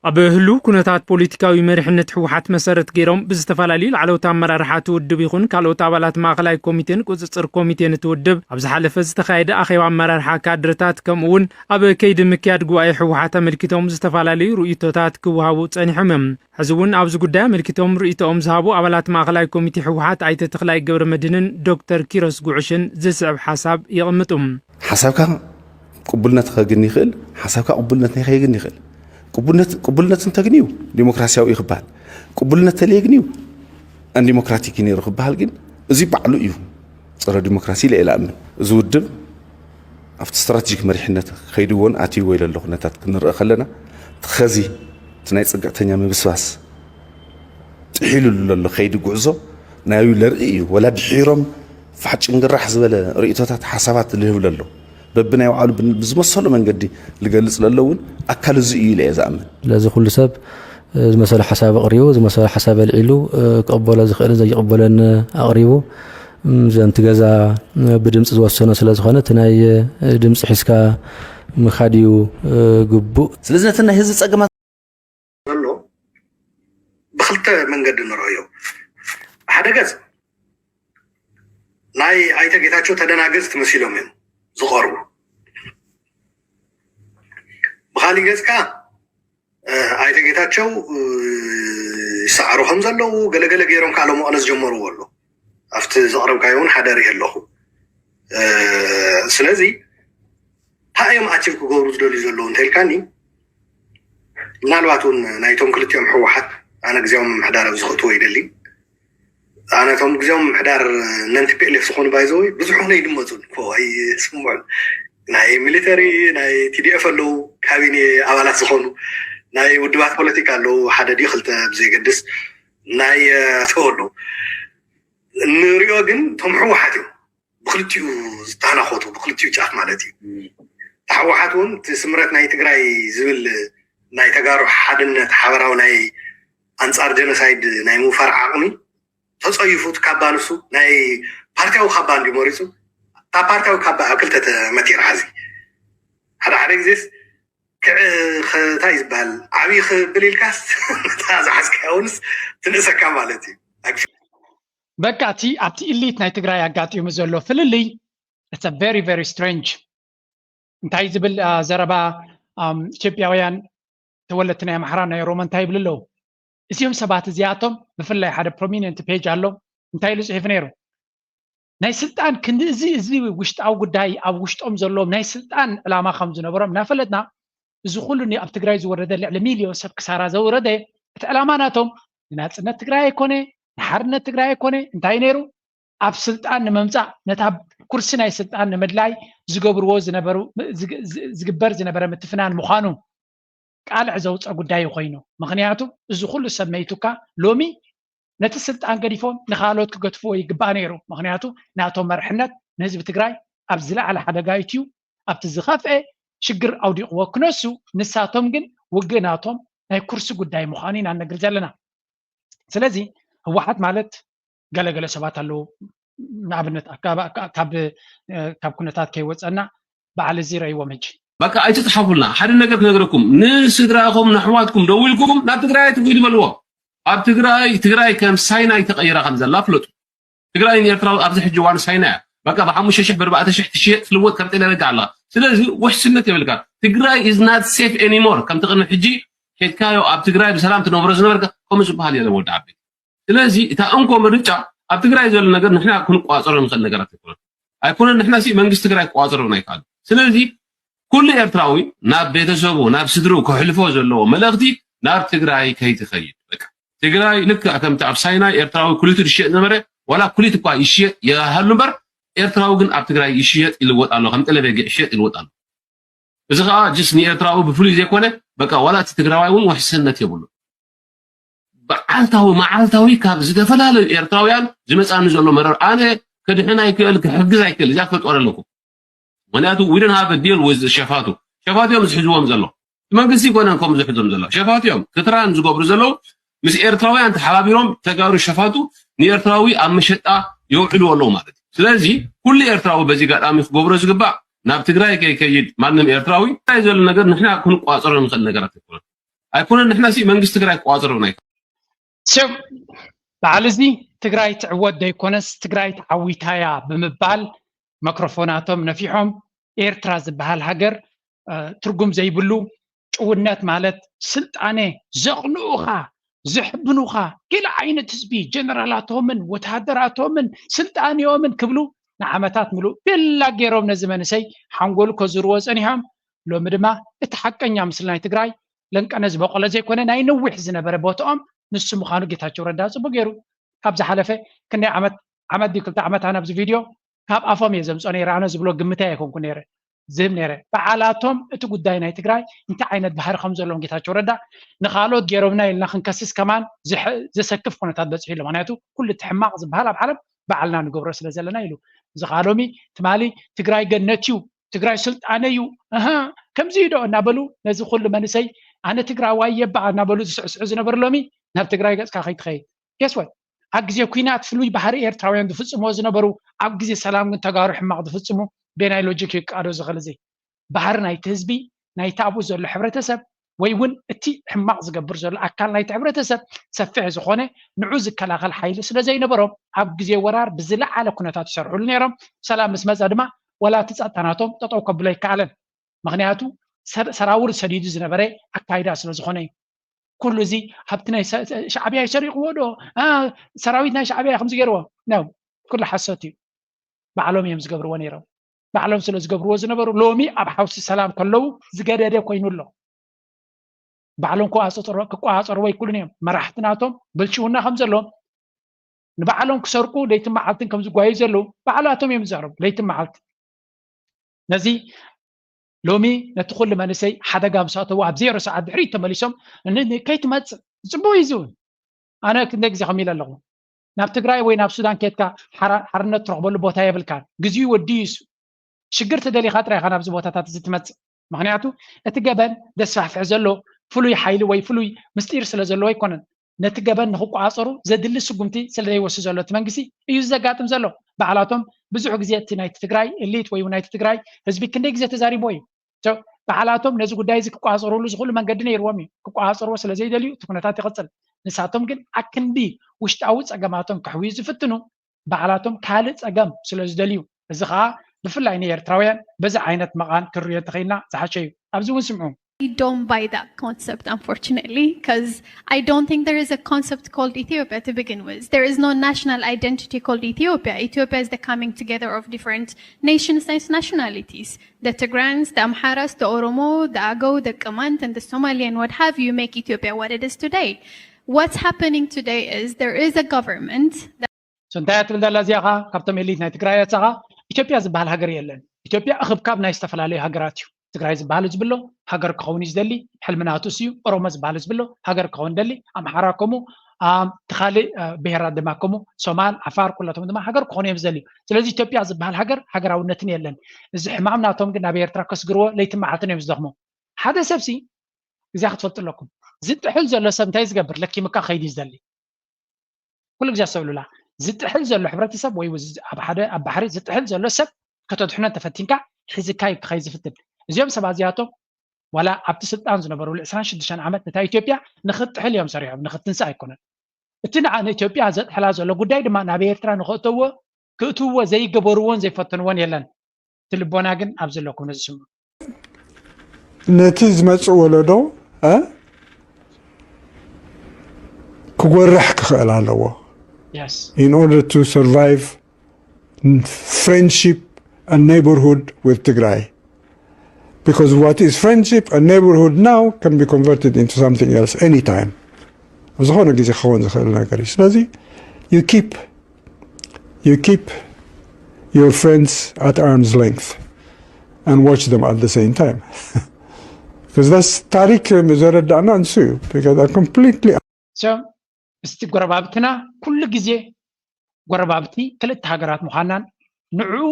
ኣብ ህሉው ኩነታት ፖለቲካዊ መሪሕነት ህወሓት መሰረት ገይሮም ብዝተፈላለዩ ላዕለዎት ኣመራርሓ እቲ ውድብ ይኹን ካልኦት ኣባላት ማእኸላይ ኮሚቴን ቁፅፅር ኮሚቴን እቲ ውድብ ኣብ ዝሓለፈ ዝተኻየደ ኣኼባ ኣመራርሓ ካድረታት ከምኡ እውን ኣብ ከይዲ ምክያድ ጉባኤ ህወሓት ኣመልኪቶም ዝተፈላለዩ ርእይቶታት ክወሃቡ ፀኒሖም እዮም። ሕዚ እውን ኣብዚ ጉዳይ ኣመልኪቶም ርእይቶኦም ዝሃቡ ኣባላት ማእኸላይ ኮሚቴ ህወሓት ኣይተ ተኽላይ ገብረመድህንን ዶክተር ኪሮስ ጉዕሽን ዝስዕብ ሓሳብ የቕምጡ። ሓሳብካ ቅቡልነት ከግኒ ይኽእል፣ ሓሳብካ ቅቡልነት ናይ ከየግኒ ይኽእል። ቅቡልነት ቅቡልነት እንተግንዩ ዲሞክራሲያዊ እዩ ክበሃል፣ ቅቡልነት ተለየግንዩ ኣንዲሞክራቲክ እዩ ነይሩ ክበሃል ግን እዚ ባዕሉ እዩ ፀረ ዲሞክራሲ ኢለ እየ ዝኣምን። እዚ ውድብ ኣብቲ ስትራቴጂክ መሪሕነት ከይድዎን ኣትይዎ ኢለ ኣሎ ኩነታት ክንርኢ ከለና እቲ ኸዚ እቲ ናይ ፅግዕተኛ ምብስባስ ጥሒሉሉ ዘሎ ከይዲ ጉዕዞ ናይ ለርኢ እዩ ወላ ድሒሮም ፋሕ ጭንግራሕ ዝበለ ርእቶታት ሓሳባት ልህብ ለሎ በብናይ ባዕሉ ብዝመሰሎ መንገዲ ልገልፅ ለሎ እውን ኣካል እዚ እዩ ኢለ እየ ዝኣምን። ስለዚ ኩሉ ሰብ ዝመሰሎ ሓሳብ ኣቕሪቡ ዝመሰሎ ሓሳብ ኣልዒሉ ክቕበሎ ዝኽእልን ዘይቕበሎን ኣቕሪቡ ዘንቲ ገዛ ብድምፂ ዝወሰኖ ስለ ዝኾነ እቲ ናይ ድምፂ ሒዝካ ምኻድ እዩ ግቡእ። ስለዚ ነተን ናይ ህዝቢ ፀገማት ዘሎ ብክልተ መንገዲ ንረእዮ። ብሓደ ገፅ ናይ ኣይተ ጌታቸው ተደናገፅቲ መሲሎም እዮም ዝቐርቡ። ብካሊእ ገፅ ከዓ ኣይተ ጌታቸው ይሰዓሩ ከም ዘለዉ ገለገለ ገይሮም ከዓ ሎመቐነ ዝጀመርዎ ኣሎ። ኣብቲ ዘቕረብካዮ እውን ሓደ ርኢ ኣለኹ። ስለዚ እንታይ እዮም ኣቲም ክገብሩ ዝደልዩ ዘለዉ እንተልካኒ ምናልባት እውን ናይቶም ክልቲኦም ህወሓት ኣነ ግዜያዊ ምምሕዳር ኣብዚ ክእትዎ ይደሊ። ኣነ እቶም ግዜያዊ ምምሕዳር ነን ቲፒኤልኤፍ ዝኾኑ ባይዘወይ ብዙሕ ሆነ ይድመፁን እኮ ኣይስምዑን። ናይ ሚሊተሪ ናይ ቲዲኤፍ ኣለዉ ካቢኔ ኣባላት ዝኾኑ ናይ ውድባት ፖለቲካ ኣለዉ ሓደ ድዩ ክልተ ብዘይገድስ ናይ ኣተው ኣለዉ እንሪኦ ግን እቶም ህወሓት እዮም ብክልቲኡ ዝተናኸቱ ብክልቲኡ ጫፍ ማለት እዩ። እቲ ህወሓት እውን እቲ ስምረት ናይ ትግራይ ዝብል ናይ ተጋሩ ሓድነት ሓበራዊ ናይ ኣንፃር ጀኖሳይድ ናይ ምውፋር ዓቕሚ ተፀይፉ እቲ ካባ ንሱ ናይ ፓርቲያዊ ካባ እንዲ መሪፁ እታ ፓርቲያዊ ካባ ኣብ ክልተ ተመቲራ ሕዚ ሓደ ሓደ ግዜስ ክዕ እንታይ ዝበሃል ዓብዪ ክብል ኢልካስ እታ ዝሓዝካያ እውንስ ትንእሰካ ማለት እዩ። በቃ እቲ ኣብቲ ኢሊት ናይ ትግራይ ኣጋጢሙ ዘሎ ፍልልይ it's a very very strange እንታይ ዝብል ዘረባ ኢትዮጵያውያን ተወለድቲ ናይ ኣምሓራ ናይ ኦሮሞ እንታይ ይብሉ ኣለዉ? እዚኦም ሰባት እዚኣቶም ብፍላይ ሓደ prominent page ኣሎ እንታይ ኢሉ ፅሒፉ ነይሩ? ናይ ስልጣን ክንዲ እዚ እዚ ውሽጣዊ ጉዳይ ኣብ ውሽጦም ዘለዎም ናይ ስልጣን ዕላማ ከም ዝነበሮም እናፈለጥና እዚ ኩሉ ኣብ ትግራይ ዝወረደ ልዕሊ ሚልዮን ሰብ ክሳራ ዘውረደ እቲ ዕላማ ናቶም ንናፅነት ትግራይ ኣይኮነ ንሓርነት ትግራይ ኣይኮነ እንታይ ነይሩ ኣብ ስልጣን ንምምፃእ ነታ ኩርሲ ናይ ስልጣን ንምድላይ ዝገብርዎ ዝነበሩ ዝግበር ዝነበረ ምትፍናን ምዃኑ ቃልዕ ዘውፀእ ጉዳይ ኮይኑ ምክንያቱ እዚ ኩሉ ሰብ መይቱካ ሎሚ ነቲ ስልጣን ገዲፎም ንካልኦት ክገድፍዎ ይግባእ ነይሩ ምክንያቱ ናቶም መርሕነት ንህዝቢ ትግራይ ኣብ ዝለዓለ ሓደጋ ኢትዩ ኣብቲ ዝኸፍአ ሽግር ኣውዲቕዎ ክነሱ ንሳቶም ግን ውግእ ናቶም ናይ ኩርሲ ጉዳይ ምዃኑ ኢና ንነግር ዘለና ስለዚ ህወሓት ማለት ገለገለ ሰባት ኣለዉ ንኣብነት ካብ ኩነታት ከይወፀና በዓል እዚ ረእይዎም ሕጂ በቃ ኣይትፅሓፉልና ሓደ ነገር ክነግረኩም ንስድራኹም ንኣሕዋትኩም ደዊልኩም ናብ ትግራይ ኣይትጉዩ በልዎም ኣብ ትግራይ ትግራይ ከም ሳይናይ ተቐይራ ከም ዘላ ፍለጡ ትግራይ ንኤርትራ ኣብዚ ሕጂ እዋን ሳይና እያ በቃ ብሓሙሽተ ሽሕ ብኣርባዕተ ሽሕ ትሽየጥ ትልወጥ ከም ጤለ ረጋ ኣላ ስለዚ ውሕስነት የብልካ ትግራይ is not safe anymore ከምቲ ቅድሚ ሕጂ ኬድካዮ ኣብ ትግራይ ብሰላም ትነብሮ ዝነበርካ ከምኡ ዝበሃል የለን ወዲ ዓበይቲ ስለዚ እታ እንኮ ምርጫ ኣብ ትግራይ ዘሎ ነገር ንሕና ክንቋፀሮ ንኽእል ነገራት ኣይኮነን ኣይኮነን ንሕና ሲ መንግስቲ ትግራይ ክቋፀሮ ኣይከኣል ስለዚ ኩሉ ኤርትራዊ ናብ ቤተሰቡ ናብ ስድርኡ ክሕልፎ ዘለዎ መልእኽቲ ናብ ትግራይ ከይትኸይድ በቃ ትግራይ ልክዕ ከምቲ ኣብ ሳይናይ ኤርትራዊ ኩሊቱ ዝሽየጥ ነበረ ዋላ ኩሊት እኳ ይሽየጥ ይሃሉ እምበር ኤርትራዊ ግን ኣብ ትግራይ ይሽየጥ ይልወጥ ኣሎ ከም ጠለቤ ይሽየጥ ይልወጥ ኣሎ እዚ ከዓ ጅስ ንኤርትራዊ ብፍሉይ ዘይኮነ በቃ ዋላ እቲ ትግራዋይ እውን ውሕስነት የብሉ በዓልታዊ መዓልታዊ ካብ ዝተፈላለዩ ኤርትራውያን ዝመፃኒ ዘሎ መረር ኣነ ክድሕን ኣይክእል ክሕግዝ ኣይክእል እዚኣ ክፈልጥዋ ኣለኩም ምክንያቱ we don't have a deal with ሸፋቱ ሸፋቱ እዮም ዝሕዝዎም ዘሎ መንግስቲ ይኮነን ከም ዝሕዞም ዘሎ ሸፋቱ እዮም ክትራን ዝገብሩ ዘለዉ ምስ ኤርትራውያን ተሓባቢሮም ተጋሩ ሸፋቱ ንኤርትራዊ ኣብ መሸጣ የውዕልዎ ኣለዉ ማለት እዩ ስለዚ ኩሉ ኤርትራዊ በዚ ጋጣሚ ክገብሮ ዝግባእ ናብ ትግራይ ከይከይድ ማንም ኤርትራዊ እንታይ ዘሎ ነገር ንሕና ክንቋፀሮ ንኽእል ነገራት ኣይኮነን ኣይኮነን ንሕና ሲ መንግስቲ ትግራይ ክቋፅሮ ናይ ሰብ በዓል እዚ ትግራይ ትዕወት ዘይኮነስ ትግራይ ተዓዊታያ ብምባል መክሮፎናቶም ነፊሖም ኤርትራ ዝበሃል ሃገር ትርጉም ዘይብሉ ጭውነት ማለት ስልጣነ ዘቕንኡኻ ዘሕብኑኻ ገለ ዓይነት ህዝቢ ጀነራላቶምን ወተሃደራቶምን ስልጣንዮምን ክብሉ ንዓመታት ምሉእ ቤላ ገይሮም ነዚ መንእሰይ ሓንጎሉ ከዙርዎ ፀኒሖም ሎሚ ድማ እቲ ሓቀኛ ምስሊ ናይ ትግራይ ለንቀነ ዝበቆለ ዘይኮነ ናይ ነዊሕ ዝነበረ ቦትኦም ንሱ ምዃኑ ጌታቸው ረዳ ፅቡቅ ገይሩ ካብ ዝሓለፈ ክንደይ ዓመት ዓመት ድዩ ክልተ ዓመት ኣነ ኣብዚ ቪድዮ ካብ ኣፎም እየ ዘምፅኦ ነይረ ኣነ ዝብሎ ግምታይ ኣይኮንኩ ነይረ ዝህብ ነይረ በዓላቶም እቲ ጉዳይ ናይ ትግራይ እንታይ ዓይነት ባህሪ ከም ዘለዎም ጌታቸው ረዳ ንካልኦት ገይሮምና ኢልና ክንከስስ ከማን ዘሰክፍ ኩነታት በፂሑ ኣሎ ምክንያቱ ኩሉ እቲ ሕማቅ ዝበሃል ኣብ ዓለም ባዕልና ንገብሮ ስለ ዘለና ኢሉ እዚ ከዓ ሎሚ ትማሊ ትግራይ ገነት እዩ ትግራይ ስልጣነ እዩ እህ ከምዚ ዶ እናበሉ ነዚ ኩሉ መንእሰይ ኣነ ትግራዋይ የባ እናበሉ ዝስዕስዑ ዝነበሩ ሎሚ ናብ ትግራይ ገፅካ ከይትኸይድ guess what ኣብ ግዜ ኩናት ፍሉይ ባህሪ ኤርትራውያን ዝፍፅምዎ ዝነበሩ ኣብ ግዜ ሰላም ግን ተጋሩ ሕማቕ ዝፍፅሙ ቤናይ ሎጂክ ይቃዶ ዝኽእል እዚ ባህሪ ናይቲ ህዝቢ ናይቲ ኣብኡ ዘሎ ሕብረተሰብ ወይ እውን እቲ ሕማቕ ዝገብር ዘሎ ኣካል ናይቲ ሕብረተሰብ ሰፊሕ ዝኾነ ንዑ ዝከላኸል ሓይሊ ስለ ዘይነበሮም ኣብ ግዜ ወራር ብዝለዓለ ኩነታት ይሰርሕሉ ነይሮም። ሰላም ምስ መፀ ድማ ወላ እቲ ጸጥታ ናቶም ጠጠው ከብሎ ኣይከኣለን። ምኽንያቱ ሰራውር ሰዲዱ ዝነበረ ኣካይዳ ስለ ዝኾነ እዩ። ኩሉ እዚ ሃብቲ ናይ ሻዕብያ ይሰሪቕዎ ዶ ሰራዊት ናይ ሻዕብያ ከምዚ ገይርዎ ነው። ኩሉ ሓሶት እዩ። ባዕሎም እዮም ዝገብርዎ ነይሮም። ባዕሎም ስለ ዝገብርዎ ዝነበሩ ሎሚ ኣብ ሓውሲ ሰላም ከለዉ ዝገደደ ኮይኑ ኣሎ። ባዕሎም ክቆፃፀርዎ ኣይክእሉን እዮም። መራሕቲ ናቶም ብልሽውና ከም ዘለዎም ንባዕሎም ክሰርቁ ለይትን መዓልትን ከም ዝጓዩ ዘለዉ ባዕላቶም እዮም ዝዛረቡ። ለይትን መዓልትን ነዚ ሎሚ ነቲ ኩሉ መንእሰይ ሓደጋ ምስ ኣተዎ ኣብ ዜሮ ሰዓት ድሕሪት ተመሊሶም ከይትመፅእ ዝፅበዩ እዩ ዝውን ኣነ ክንደይ ግዜ ከም ኢለ ኣለኹ ናብ ትግራይ ወይ ናብ ሱዳን ኬድካ ሓርነት ትረኽበሉ ቦታ የብልካን። ግዜኡ ወዲኡ እዩ። ሽግር ተደሊኻ ጥራይ ኢኻ ናብዚ ቦታታት እዚ ትመፅእ። ምኽንያቱ እቲ ገበን ዘስፋሕፍሕ ዘሎ ፍሉይ ሓይሊ ወይ ፍሉይ ምስጢር ስለ ዘለዎ ኣይኮነን። ነቲ ገበን ንክቋፀሩ ዘድሊ ስጉምቲ ስለ ዘይወስድ ዘሎ እቲ መንግስቲ እዩ ዘጋጥም ዘሎ። ባዕላቶም ብዙሕ ግዜ እቲ ናይቲ ትግራይ እሊት ወይ ናይቲ ትግራይ ህዝቢ ክንደይ ግዜ ተዛሪቦ እዩ። ባዕላቶም ነዚ ጉዳይ እዚ ክቋፀሩሉ ዝኽእሉ መንገዲ ነይርዎም እዩ። ክቋፀርዎ ስለ ዘይደልዩ እቲ ኩነታት ይቕፅል። ንሳቶም ግን ኣክንዲ ውሽጣዊ ፀገማቶም ከሕውዩ ዝፍትኑ ባዕላቶም ካልእ ፀገም ስለ ዝደልዩ፣ እዚ ከዓ ብፍላይ ንኤርትራውያን በዚ ዓይነት መቓን ክንሪኦ እንተኸይልና ዝሓሸ እዩ። ኣብዚ እውን ስምዑ። I don't buy that concept, unfortunately, because I don't think there is a concept called Ethiopia to begin with. There is no national identity called Ethiopia. Ethiopia is the coming together of different nations and nationalities. The Tigrans, the Amharas, the Oromo, the Agou, the Kamant, and the Somali, and what have you, make Ethiopia what it is today. What's happening today is there is a government that እንታይ ትብል ዘላ እዚኣ? ካብቶም ኤሊት ናይ ትግራይ ኣጻኻ ኢትዮጵያ ዝበሃል ሃገር የለን። ኢትዮጵያ እኽብካብ ናይ ዝተፈላለዩ ሃገራት እዩ። ትግራይ ዝበሃል ህዝቢ ኣሎ፣ ሃገር ክኸውን እዩ ዝደሊ፣ ሕልሚ ናቱ እሱ እዩ። ኦሮሞ ዝበሃል ህዝቢ ኣሎ፣ ሃገር ክኸውን ደሊ። ኣምሓራ ከምኡ፣ ትኻልእ ብሄራት ድማ ከምኡ፣ ሶማል፣ ዓፋር፣ ኩላቶም ድማ ሃገር ክኾኑ እዮም ዝደልዩ። ስለዚ ኢትዮጵያ ዝበሃል ሃገር ሃገራውነትን የለን። እዚ ሕማም ናቶም ግን ናብ ኤርትራ ከስግርዎ ለይቲ መዓልትን እዮም ዝደኽሙ። ሓደ ሰብሲ እዚኣ ክትፈልጡ ኣለኩም። ዝጥሕል ዘሎ ሰብ እንታይ ዝገብር? ለኪምካ ከይዲ ዝደሊ። ኩሉ ግዜ ኣስተውሉላ። ዝጥሕል ዘሎ ሕብረተሰብ ወይ ኣብ ሓደ ኣብ ባሕሪ ዝጥሕል ዘሎ ሰብ ከተድሕኖ እንተፈቲንካ ሒዝካ እዩ ክኸይ ዝፍትን። እዚኦም ሰባት እዚኣቶም ዋላ ኣብቲ ስልጣን ዝነበሩ ዕስራን ሽዱሽተን ዓመት ነታ ኢትዮጵያ ንክትጥሕል እዮም ሰሪሖም፣ ንክትንሳ ኣይኮነን። እቲ ንዓ ንኢትዮጵያ ዘጥሕላ ዘሎ ጉዳይ ድማ ናብ ኤርትራ ንክእተዎ ክእትውዎ ዘይገበርዎን ዘይፈተንዎን የለን። እቲ ልቦና ግን ኣብዚ ኣለኩም ነዚ ስምዑ። ነቲ ዝመጽእ ወለዶ እ ክጎርሕ ክኽእል ኣለዎ Yes. in order to survive friendship and neighborhood with Tigray. Because what is friendship and neighborhood now can be converted into something else anytime. ኣብ ዝኾነ ግዜ ክኸውን ዝኽእል ነገር እዩ። ስለዚ you keep you keep your friends at arm's length and watch them at the same time. Because that's ታሪክ ዘረዳእና ንሱ እዩ። Because I completely So እስቲ ጎረባብትና ኩሉ ግዜ ጎረባብቲ ክልተ ሃገራት ምዃናን ንዕኡ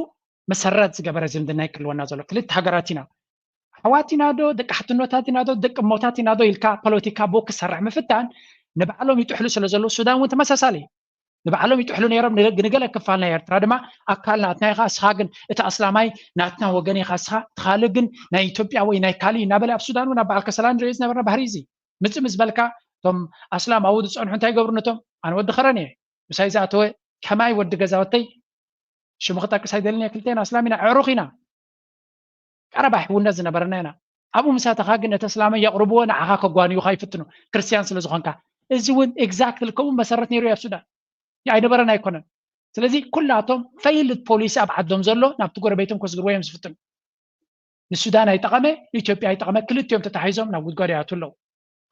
መሰረት ዝገበረ ዝምድና ይክልወና ዘሎ። ክልተ ሃገራት ኢና፣ ኣሕዋት ኢና ዶ፣ ደቂ ሓትኖታት ኢና ዶ፣ ደቂ እሞታት ኢና ዶ ኢልካ ፖለቲካ ቦክ ክሰርሕ ምፍታን ንባዕሎም ይጥሕሉ ስለ ዘለዉ፣ ሱዳን እውን ተመሳሳሊ እዩ። ንባዕሎም ይጥሕሉ ነይሮም፣ ንገ- ንገለ ክፋል ናይ ኤርትራ ድማ ኣካል ናትና ኢኻ፣ እስኻ ግን እቲ ኣስላማይ ናትና ወገን ኢኻ፣ እስኻ እቲ ካልእ ግን ናይ ኢትዮጵያ ወይ ናይ ካልእ እዩ እናበለ ኣብ ሱዳን እውን ኣብ በዓል ከሰላ ንሪኦ ዝነበርና ባህሪ እዚ። ምጽእ ምስ በልካ እቶም ኣስላም ኣብኡ ዝጸንሑ እንታይ ይገብሩ ነቶም? ኣነ ወዲ ኸረን እየ፣ ምሳይ ዝኣተወ ከማይ ወዲ ገዛወተይ ሽሙ ክጠቅስ ኣይደልን እየ፣ ክልቴና ኣስላም ኢና፣ ኣዕሩኽ ኢና፣ ቀረባ ሕውነት ዝነበረና ኢና። ኣብኡ ምስ ኣተኻ ግን እቲ ኣስላማይ የቕርብዎ፣ ንዓኻ ከጓንዩኻ ይፍትኑ፣ ክርስትያን ስለ ዝኾንካ። እዚ እውን exactly ከምኡ መሰረት ነይሩ እዩ ኣብ ሱዳን። ኣይነበረን ኣይኮነን። ስለዚ ኩላቶም failed policy ኣብ ዓዶም ዘሎ ናብቲ ጎረቤቶም ከስግርዎ እዮም ዝፍትኑ። ንሱዳን ኣይጠቐመ፣ ንኢትዮጵያ ኣይጠቐመ፣ ክልቲኦም ተታሒዞም ናብ ጉድጓድ ይኣትዉ ኣለዉ።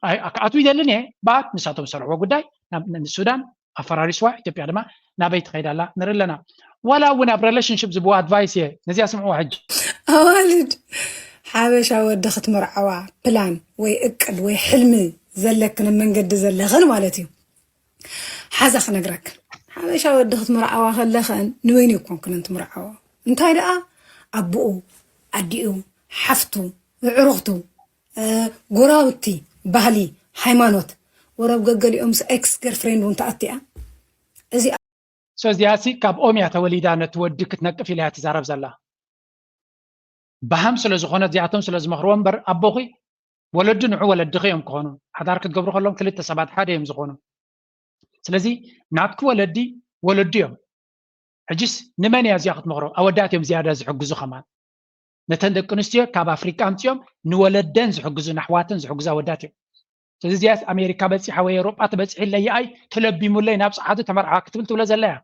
ኣይ- ክኣትዉ ይደልን እየ፣ but ንሳቶም ዝሰርሕዎ ጉዳይ ናብ ንሱዳን ኣፈራሪስዋ፣ ኢትዮጵያ ድማ ናበይ ትኸይድ ኣላ ንርኢ ኣለና። ዋላ እውን ኣብ relationship ዝብዎ advice እየ፣ ነዚኣ ስምዕዋ ሕጂ። ኣዋልድ ሓበሻ ወዲ ክትምርዓዋ ፕላን ወይ እቅድ ወይ ሕልሚ ዘለክን መንገዲ ዘለኽን ማለት እዩ። ሓዛ ክነግረክን ሓበሻ ወዲ ክትምርዓዋ ከለኽን ንበይኑ ይኮንክንን ትምርዓዋ። እንታይ ደኣ ኣቦኡ፣ ኣዲኡ፣ ሓፍቱ፣ ኣዕሩኽቱ፣ ጎራውቲ፣ ባህሊ፣ ሃይማኖት ወረብ ገገሊኦም ምስ ex girlfriend እውን ተኣቲያ። እዚ So እዚኣሲ ካብ ኦም እያ ተወሊዳ ነቲ ወዲ ክትነቅፍ ኢላ እያ ትዛረብ ዘላ። ባሃም ስለ ዝኾነ እዚኣቶም ስለ ዝመኽርዎ እምበር ኣቦኺ ወለዱ ንዑ ወለድኺ እዮም ክኾኑ። ሓዳር ክትገብሩ ከለዎም ክልተ ሰባት ሓደ እዮም ዝኾኑ። ስለዚ ናትኪ ወለዲ ወለዱ እዮም። ሕጅስ ንመን እያ እዚኣ ክትመኽሮ? ኣወዳት እዮም ዝያዳ ዝሕግዙ ከማን። ነተን ደቂ ኣንስትዮ ካብ ኣፍሪቃ ኣምፅኦም ንወለደን ዝሕግዙ ንኣሕዋተን ዝሕግዙ ኣወዳት እዮም። ስለዚ እዚኣስ ኣሜሪካ በፂሓ ወይ ኤውሮጳ ትበፅሒ ለይኣይ ተለቢሙለይ ናብ ፀዓዱ ተመርዓዋ ክትብል ትብሎ ዘላ እያ።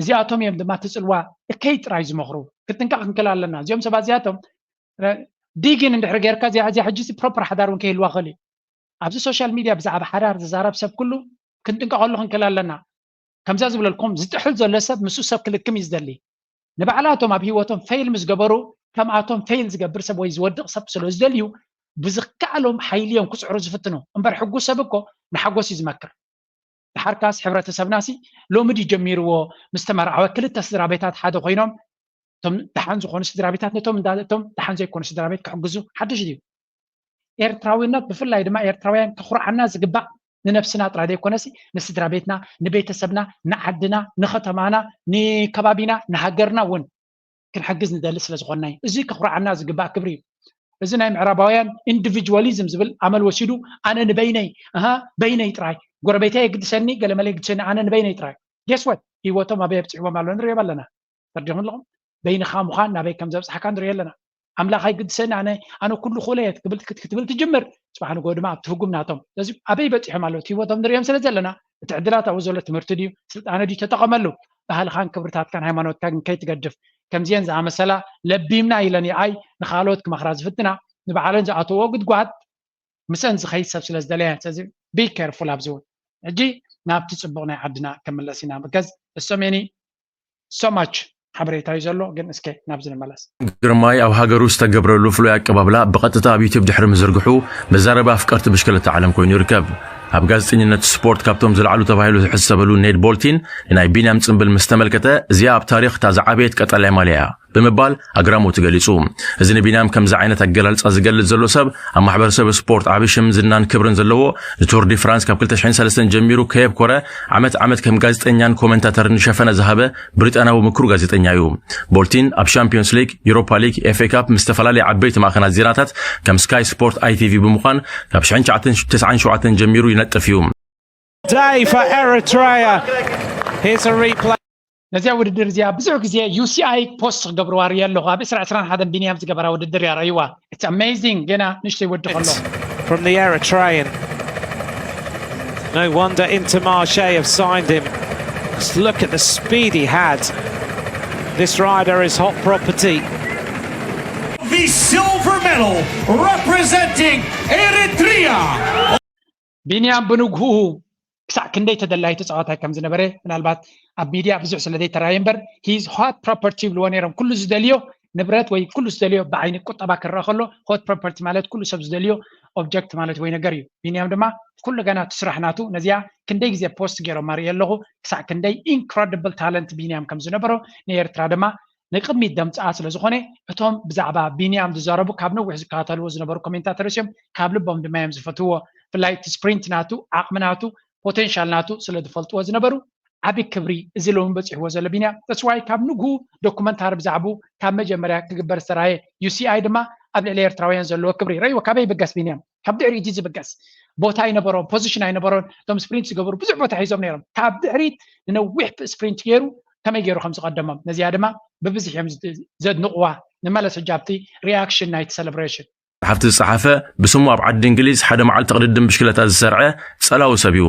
እዚኣቶም እዮም ድማ ትፅልዋ እከይ ጥራይ ዝመኽሩ። ክትጥንቀቕ ክንክእል ኣለና። እዚኦም ሰባት እዚኣቶም ዲግን እንድሕር ጌርካ እዚኣ እዚኣ ሕጂ ፕሮፐር ሓዳር እውን ከይህልዋ ክእል እዩ። ኣብዚ ሶሻል ሚድያ ብዛዕባ ሓዳር ዝዛረብ ሰብ ኩሉ ክንጥንቀቐሉ ክንክእል ኣለና። ከምዛ ዝብለልኩም ዝጥሕል ዘሎ ሰብ ምስኡ ሰብ ክልክም እዩ ዝደሊ። ንባዕላቶም ኣብ ህይወቶም ፌል ምስ ገበሩ ከምኣቶም ፌል ዝገብር ሰብ ወይ ዝወድቕ ሰብ ስለ ዝደልዩ ብዝከኣሎም ሓይሊ እዮም ክፅዕሩ ዝፍትኑ እምበር ሕጉስ ሰብ እኮ ንሓጎስ እዩ ዝመክር። ድሓርካስ ሕብረተሰብናሲ ሎሚ ድዩ ጀሚርዎ ምስ ተመርዓወ ክልተ ስድራ ቤታት ሓደ ኮይኖም እቶም ደሓን ዝኾኑ ስድራ ቤታት ነቶም እንዳ እቶም ደሓን ዘይኮኑ ስድራ ቤት ክሕግዙ ሓድሽ ድዩ? ኤርትራዊነት ብፍላይ ድማ ኤርትራውያን ከኹርዓና ዝግባእ ንነብስና ጥራይ ዘይኮነሲ ንስድራ ቤትና ንቤተሰብና ንዓድና ንኸተማና ንከባቢና ንሃገርና እውን ክንሕግዝ ንደሊ ስለ ዝኾንና እዩ። እዚ ከኹርዓና ዝግባእ ክብሪ እዩ። እዚ ናይ ምዕራባውያን ኢንዲቪጁዋሊዝም ዝብል ኣመል ወሲዱ፣ ኣነ ንበይነይ፣ ኣሃ፣ በይነይ ጥራይ፣ ጎረቤተይ የግድሰኒ፣ ገለመለ የግድሰኒ፣ ኣነ ንበይነይ ጥራይ። ጌስ ወት፣ ህይወቶም ኣበይ ኣብፅሕዎም ኣሎ ንሪኦም ኣለና። ተርዲኹም ኣለኹም? በይንኻ ምዃን ናበይ ከም ዘብፅሓካ ንሪኦ ኣለና። ኣምላኽ ኣይግድሰኒ፣ ኣነ ኣነ ኩሉ ክእለ እየ ክትብል ክትብል ትጅምር፣ ፅባሕ ንጎ ድማ ኣብቲ ህጉም ናቶም። ስለዚ ኣበይ በፂሖም ኣለዉ? እቲ ህይወቶም ንሪኦም ስለ ዘለና፣ እቲ ዕድላት ኣብኡ ዘሎ ትምህርቲ ድዩ፣ ስልጣነ ድዩ? ተጠቐመሉ። ባህልኻን ክብርታትካን ሃይማኖትካ ግን ከይትገድፍ። ከምዚአን ዝኣመሰላ ለቢምና ኢለን ይኣይ ንኻልኦት ክመኽራ ዝፍትና፣ ንባዕለን ዝኣተዎ ጉድጓድ ምስአን ዝኸይድ ሰብ ስለ ዝደለያ። ስለዚ ቢ ኬርፉል ኣብዚ እውን። ሕጂ ናብቲ ፅቡቕ ናይ ዓድና ክምለስ ኢና። ብከዝ እሶሜኒ ሶማች ሓበሬታ እዩ ዘሎ። ግን እስከ ናብዚ ንመለስ። ግርማይ ኣብ ሃገሩ ዝተገብረሉ ፍሉይ ኣቀባብላ ብቐጥታ ኣብ ዩቲዩብ ድሕሪ ምዝርግሑ መዛረቢ ኣፍቀርቲ ብሽክለታ ዓለም ኮይኑ ይርከብ። ኣብ ጋዜጠኝነት ስፖርት ካብቶም ዝለዓሉ ተባሂሉ ዝሕሰበሉ ኔድ ቦልቲን ንናይ ቢንያም ጽምብል ምስ ተመልከተ፣ እዚኣ ኣብ ታሪኽ እታ ዝዓበየት ቀጠልያ ማልያ እያ ብምባል ኣግራሞቱ ገሊጹ። እዚ ንቢንያም ከምዚ ዓይነት ኣገላልጻ ዝገልጽ ዘሎ ሰብ ኣብ ማሕበረሰብ ስፖርት ዓቢ ሽም ዝናን ክብርን ዘለዎ ንቱር ዲ ፍራንስ ካብ ክልተ ሽሕን ሰለስተን ጀሚሩ ከየብኮረ ዓመት ዓመት ከም ጋዜጠኛን ኮመንታተርን ሸፈነ ዝሃበ ብሪጣንያዊ ምክሩ ጋዜጠኛ እዩ። ቦልቲን ኣብ ሻምፒዮንስ ሊግ፣ ዩሮፓ ሊግ፣ ኤፍ ኤ ካፕ ምስ ዝተፈላለዩ ዓበይቲ ማዕኸናት ዜናታት ከም ስካይ ስፖርት፣ ኣይ ቲ ቪ ብምዃን ካብ ሽሕን ትሽዓተ ሚእትን ተስዓን ሸውዓተን ጀሚሩ ይነጥፍ እዩ። Day for Eritrea. Here's a replay. ነዚኣ ውድድር እዚኣ ብዙሕ ግዜ ዩ ሲ ኣይ ፖስት ክገብርዋ ርእየ ኣለኹ። ኣብ ዕስራ ዕስራን ሓደን ቢንያም ዝገበራ ውድድር እያ፣ ረእይዋ። It's amazing። ገና ንእሽተይ ወዲ ከሎ From the Eritrean. No wonder Intermarché have signed him. Just look at the speed he had. This rider is hot property. The silver medal representing Eritrea. ቢንያም ብንግህኡ ክሳዕ ክንደይ ተደላዪ ተጻዋታይ ከም ዝነበረ ምናልባት ኣብ ሚድያ ብዙሕ ስለ ዘይተራእየ እምበር፣ ሂዝ ሆት ፕሮፐርቲ ይብልዎ ነይሮም። ኩሉ ዝደልዮ ንብረት ወይ ኩሉ ዝደልዮ ብዓይኒ ቁጠባ ክረአ ከሎ፣ ሆት ፕሮፐርቲ ማለት ኩሉ ሰብ ዝደልዮ ኦብጀክት ማለት ወይ ነገር እዩ። ቢንያም ድማ ኩሉ ገና እቲ ስራሕ ናቱ፣ ነዚኣ ክንደይ ግዜ ፖስት ገይሮማ ርእየ ኣለኹ፣ ክሳዕ ክንደይ ኢንክረዲብል ታለንት ቢንያም ከም ዝነበሮ፣ ንኤርትራ ድማ ንቅድሚት ደምፅኣ ስለ ዝኾነ፣ እቶም ብዛዕባ ቢንያም ዝዛረቡ ካብ ነዊሕ ዝከታተልዎ ዝነበሩ ኮሜንታተርስ እዮም። ካብ ልቦም ድማ እዮም ዝፈትውዎ። ብፍላይ እቲ ስፕሪንት ናቱ፣ ዓቕሚ ናቱ፣ ፖቴንሻል ናቱ ስለ ዝፈልጥዎ ዝነበሩ፣ ዓቢ ክብሪ እዚ ሎሚ በፂሕዎ ዘሎ ቢንያም። That's why ካብ ንግሁ ዶኩመንታሪ ብዛዕብኡ ካብ መጀመርያ ክግበር ዝተራየ ዩ ሲ ኣይ ድማ ኣብ ልዕሊ ኤርትራውያን ዘለዎ ክብሪ ረእይዎ። ካበይ ይብገስ ቢንያም? ካብ ድሕሪት እዩ ዝብገስ። ቦታ ኣይነበሮን፣ ፖዚሽን ኣይነበሮን። እቶም ስፕሪንት ዝገብሩ ብዙሕ ቦታ ሒዞም ነይሮም። ካብ ድሕሪት ንነዊሕ ስፕሪንት ገይሩ ከመይ ገይሩ ከም ዝቐደሞም። ነዚኣ ድማ ብብዝሒ እዮም ዘድንቕዋ። ንመለስ ሕጂ ኣብቲ ሪያክሽን ናይቲ ሰለብሬሽን። መጽሓፍቲ ዝጸሓፈ፣ ብስሙ ኣብ ዓዲ እንግሊዝ ሓደ መዓልቲ ቅድድም ብሽክለታ ዝሰርዐ ጸላዊ ሰብ እዩ።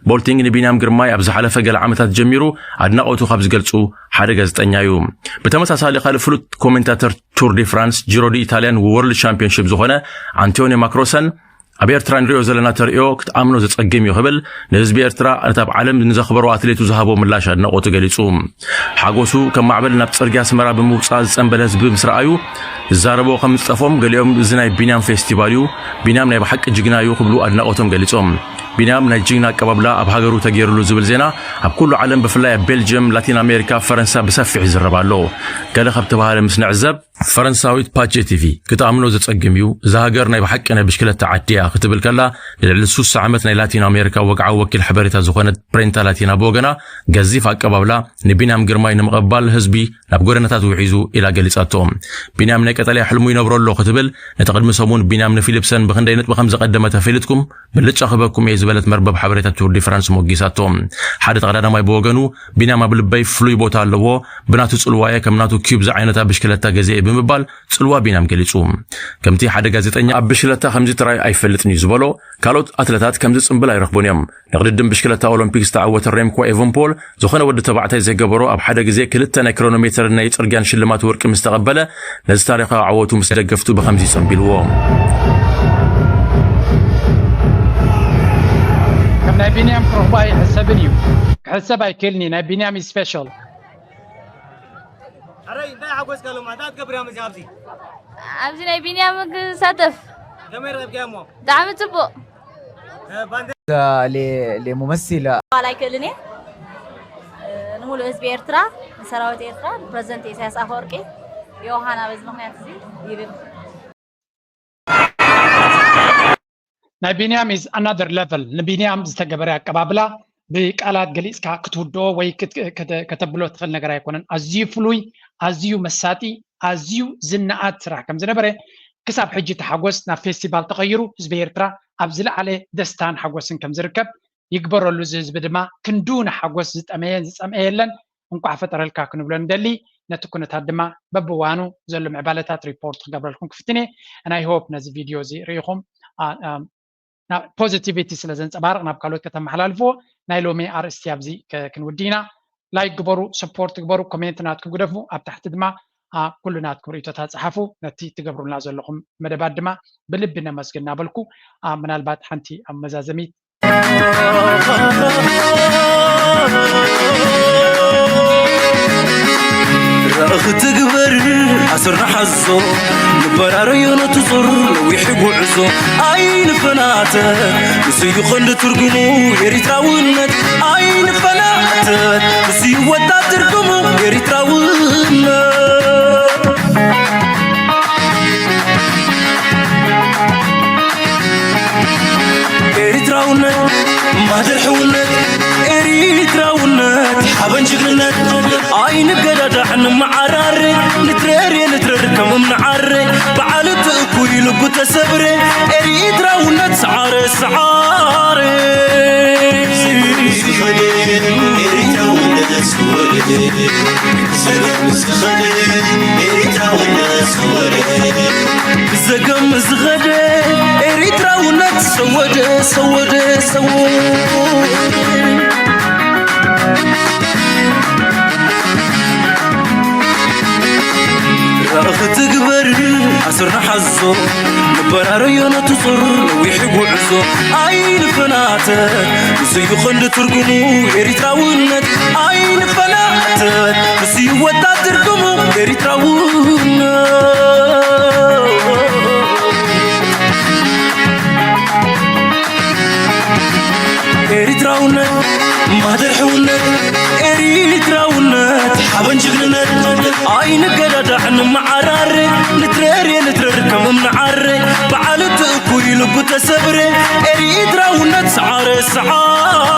ቦልቲንግ ንቢንያም ግርማይ ኣብ ዝሓለፈ ገለ ዓመታት ጀሚሩ ኣድናቖቱ ካብ ዝገልጹ ሓደ ጋዜጠኛ እዩ። ብተመሳሳሊ ካልእ ፍሉጥ ኮሜንታተር ቱር ዲ ፍራንስ፣ ጂሮ ዲ ኢታልያን ወርልድ ሻምፒዮንሺፕ ዝኾነ ኣንቶኒ ማክሮሰን ኣብ ኤርትራ ንሪኦ ዘለና ተርእዮ ክትኣምኖ ዘጸግም እዩ ክብል ንህዝቢ ኤርትራ ነቲ ኣብ ዓለም ንዘኽበሮ ኣትሌቱ ዝሃቦ ምላሽ ኣድናቖቱ ገሊጹ። ሓጎሱ ከም ማዕበል ናብ ጽርግያ ኣስመራ ብምውጻእ ዝጸንበለ ህዝቢ ምስ ረኣዩ ዝዛረብዎ ከም ዝጠፍኦም ገሊኦም እዚ ናይ ቢንያም ፌስቲቫል እዩ፣ ቢንያም ናይ ብሓቂ ጅግና እዩ ክብሉ ኣድናቖቶም ገሊጾም። ቢንያም ናይ ጅግና ኣቀባብላ ኣብ ሃገሩ ተገይሩሉ ዝብል ዜና ኣብ ኩሉ ዓለም ብፍላይ ኣብ ቤልጅየም፣ ላቲን ኣሜሪካ፣ ፈረንሳ ብሰፊሕ ይዝረብ ኣሎ። ገለ ከም ተባሃለ ምስ ንዕዘብ ፈረንሳዊት ፓቼ ቲቪ ክትኣምኖ ዘጸግም እዩ፣ እዛ ሃገር ናይ ብሓቂ ናይ ብሽክለታ ዓዲ እያ ክትብል ከላ፣ ንልዕሊ ስሳ ዓመት ናይ ላቲን ኣሜሪካ ወግዓዊ ወኪል ሓበሬታ ዝኾነት ብሬንታ ላቲና ብወገና፣ ገዚፍ ኣቀባብላ ንቢንያም ግርማይ ንምቕባል ህዝቢ ናብ ጎደናታት ውሒዙ ኢላ ገሊጻቶ። ቢንያም ናይ ቀጠልያ ሕልሙ ይነብሮ ኣሎ ክትብል፣ ነቲ ቅድሚ ሰሙን ቢንያም ንፊሊፕሰን ብኽንደይ ነጥቢ ከም ዘቐደመ ተፈሊጥኩም፣ ብልጫ ክበኩም እየ ዝበለት መርበብ ሓበሬታ ቱር ዲ ፍራንስ ሞጊሳቶ። ሓደ ተቐዳዳማይ ብወገኑ፣ ቢንያም ኣብ ልበይ ፍሉይ ቦታ ኣለዎ፣ ብናቱ ጽልዋ እየ ከም ናቱ ኪዩብ ዝዓይነታ ብሽክለታ ገዚአ እየ ብምባል ጽልዋ ቢንያም ገሊጹ። ከምቲ ሓደ ጋዜጠኛ ኣብ ብሽክለታ ከምዚ ተራእዩ ኣይፈልጥን እዩ ዝበሎ፣ ካልኦት ኣትለታት ከምዚ ጽምብል ኣይረኽቡን እዮም። ንቕድድም ብሽክለታ ኦሎምፒክ ዝተዓወተ ሬምኮ ኤቨንፖል ዝኾነ ወዲ ተባዕታይ ዘይገበሮ ኣብ ሓደ ግዜ ክልተ ናይ ክሮኖሜተርን ናይ ጽርግያን ሽልማት ወርቂ ምስ ተቐበለ፣ ነዚ ታሪኻዊ ዓወቱ ምስ ደገፍቱ ብኸምዚ ጸምቢልዎ። ከም ናይ ቢንያም ክረኽቦ ኣይሕሰብን እዩ። ክሕሰብ ኣይክእልን እዩ። ናይ ቢንያም እዩ ስፔሻል። ሕረይ እንታይ ሓጎስካ ሎማ እንታይ ትገብር እያ መፂኣ ኣብዚ ኣብዚ ናይ ቢንያም ክሳተፍ ከመይ ረኺብካዮ እሞ ብጣዕሚ ፅቡቅ ባንዴ ሌ- ሌ ሙመሲል ባል ኣይክእልን እየ ንሙሉእ ህዝቢ ኤርትራ ንሰራዊት ኤርትራ ንፕረዚደንት ኢሳያስ ኣፈወርቂ ዮሃና በዚ ምክንያት እዚ ይብል ናይ ቢንያም is another level። ንቢንያም ዝተገበረ ኣቀባብላ ብቃላት ገሊፅካ ክትውድኦ ወይ ክት- ክት- ከተብሎ ትኽእል ነገር ኣይኮነን። ኣዝዩ ፍሉይ፣ ኣዝዩ መሳጢ፣ ኣዝዩ ዝነኣድ ስራሕ ከም ዝነበረ ክሳብ ሕጂ እቲ ሓጎስ ናብ ፌስቲቫል ተቐይሩ ህዝቢ ኤርትራ ኣብ ዝለዓለ ደስታን ሓጎስን ከም ዝርከብ ይግበረሉ። እዚ ህዝቢ ድማ ክንዱ ንሓጎስ ዝጠመየን ዝጸምአ የለን። እንቋዕ ፈጠረልካ ክንብሎ ንደሊ። ነቲ ኩነታት ድማ በብዋኑ ዘሎ ምዕባለታት ሪፖርት ክገብረልኩም ክፍትን እየ። ናይ ሆፕ ነዚ ቪድዮ እዚ ርኢኹም ፖዚቲቪቲ ስለ ዘንፀባርቕ ናብ ካልኦት ከተመሓላልፍዎ። ናይ ሎሚ ኣርእስቲ ኣብዚ ክንውዲ ኢና። ላይክ ግበሩ፣ ሰፖርት ግበሩ፣ ኮሜንት ናትኩም ግደፉ። ኣብ ታሕቲ ድማ ኩሉ ናትኩም ርእቶታት ፀሓፉ። ነቲ ትገብሩልና ዘለኹም መደባት ድማ ብልቢ ነመስግን እናበልኩ፣ ምናልባት ሓንቲ ኣብ መዛዘሚት ራእኺ ትግበር ኣስርና ሓዞ ንበራረዮ ነቲ ዞር ነዊሕ ጉዕዞ ኣይንፈናተ ንስዩ ቐንዲ ትርጉሙ ኤሪትራውነት ኣይንፈናተ ንስዩ ወጣት ትርጉሙ ኤሪትራውነት ኤሪትራውነት ማህደር ሕውነት ኤሪትራውነት ሓበን ጅግንነት ኣይንገዳዳዕ ንመዓራረ ንትረር የንትረር ከም እምኒ ዓረ በዓል እቲ እኩይ ልቡ ተሰብረ ኤሪትራውነት ሰዓረ ሰዓረ ብዘገም ዝኸደ ኤሪትራውነት ሰወደ ሰወደ ሰወደ ራእኺ ትግበር ኣስርና ሓዞ ንበራረዮ ነቲ ጹር ነዊሕ ጉዕዞ ኣይንፈናተ ንስዩ ቐንዲ ትርጉሙ ኤሪትራውነት ኣይንፈናተ ንስዩ ወጣት ትርጉሙ ኤሪትራውነት ኤሪትራውነት ማህደር ሕውነት ኤሪትራውነት ሓበን ጅግንነት ኣይንገዳዳዕ ንመዓራረ ንትረር የንትረር ከም እምኒ ዓረ በዓል እቲ እኩይ ልቡ ተሰብረ ኤሪትራውነት ሰዓረ ሰዓረ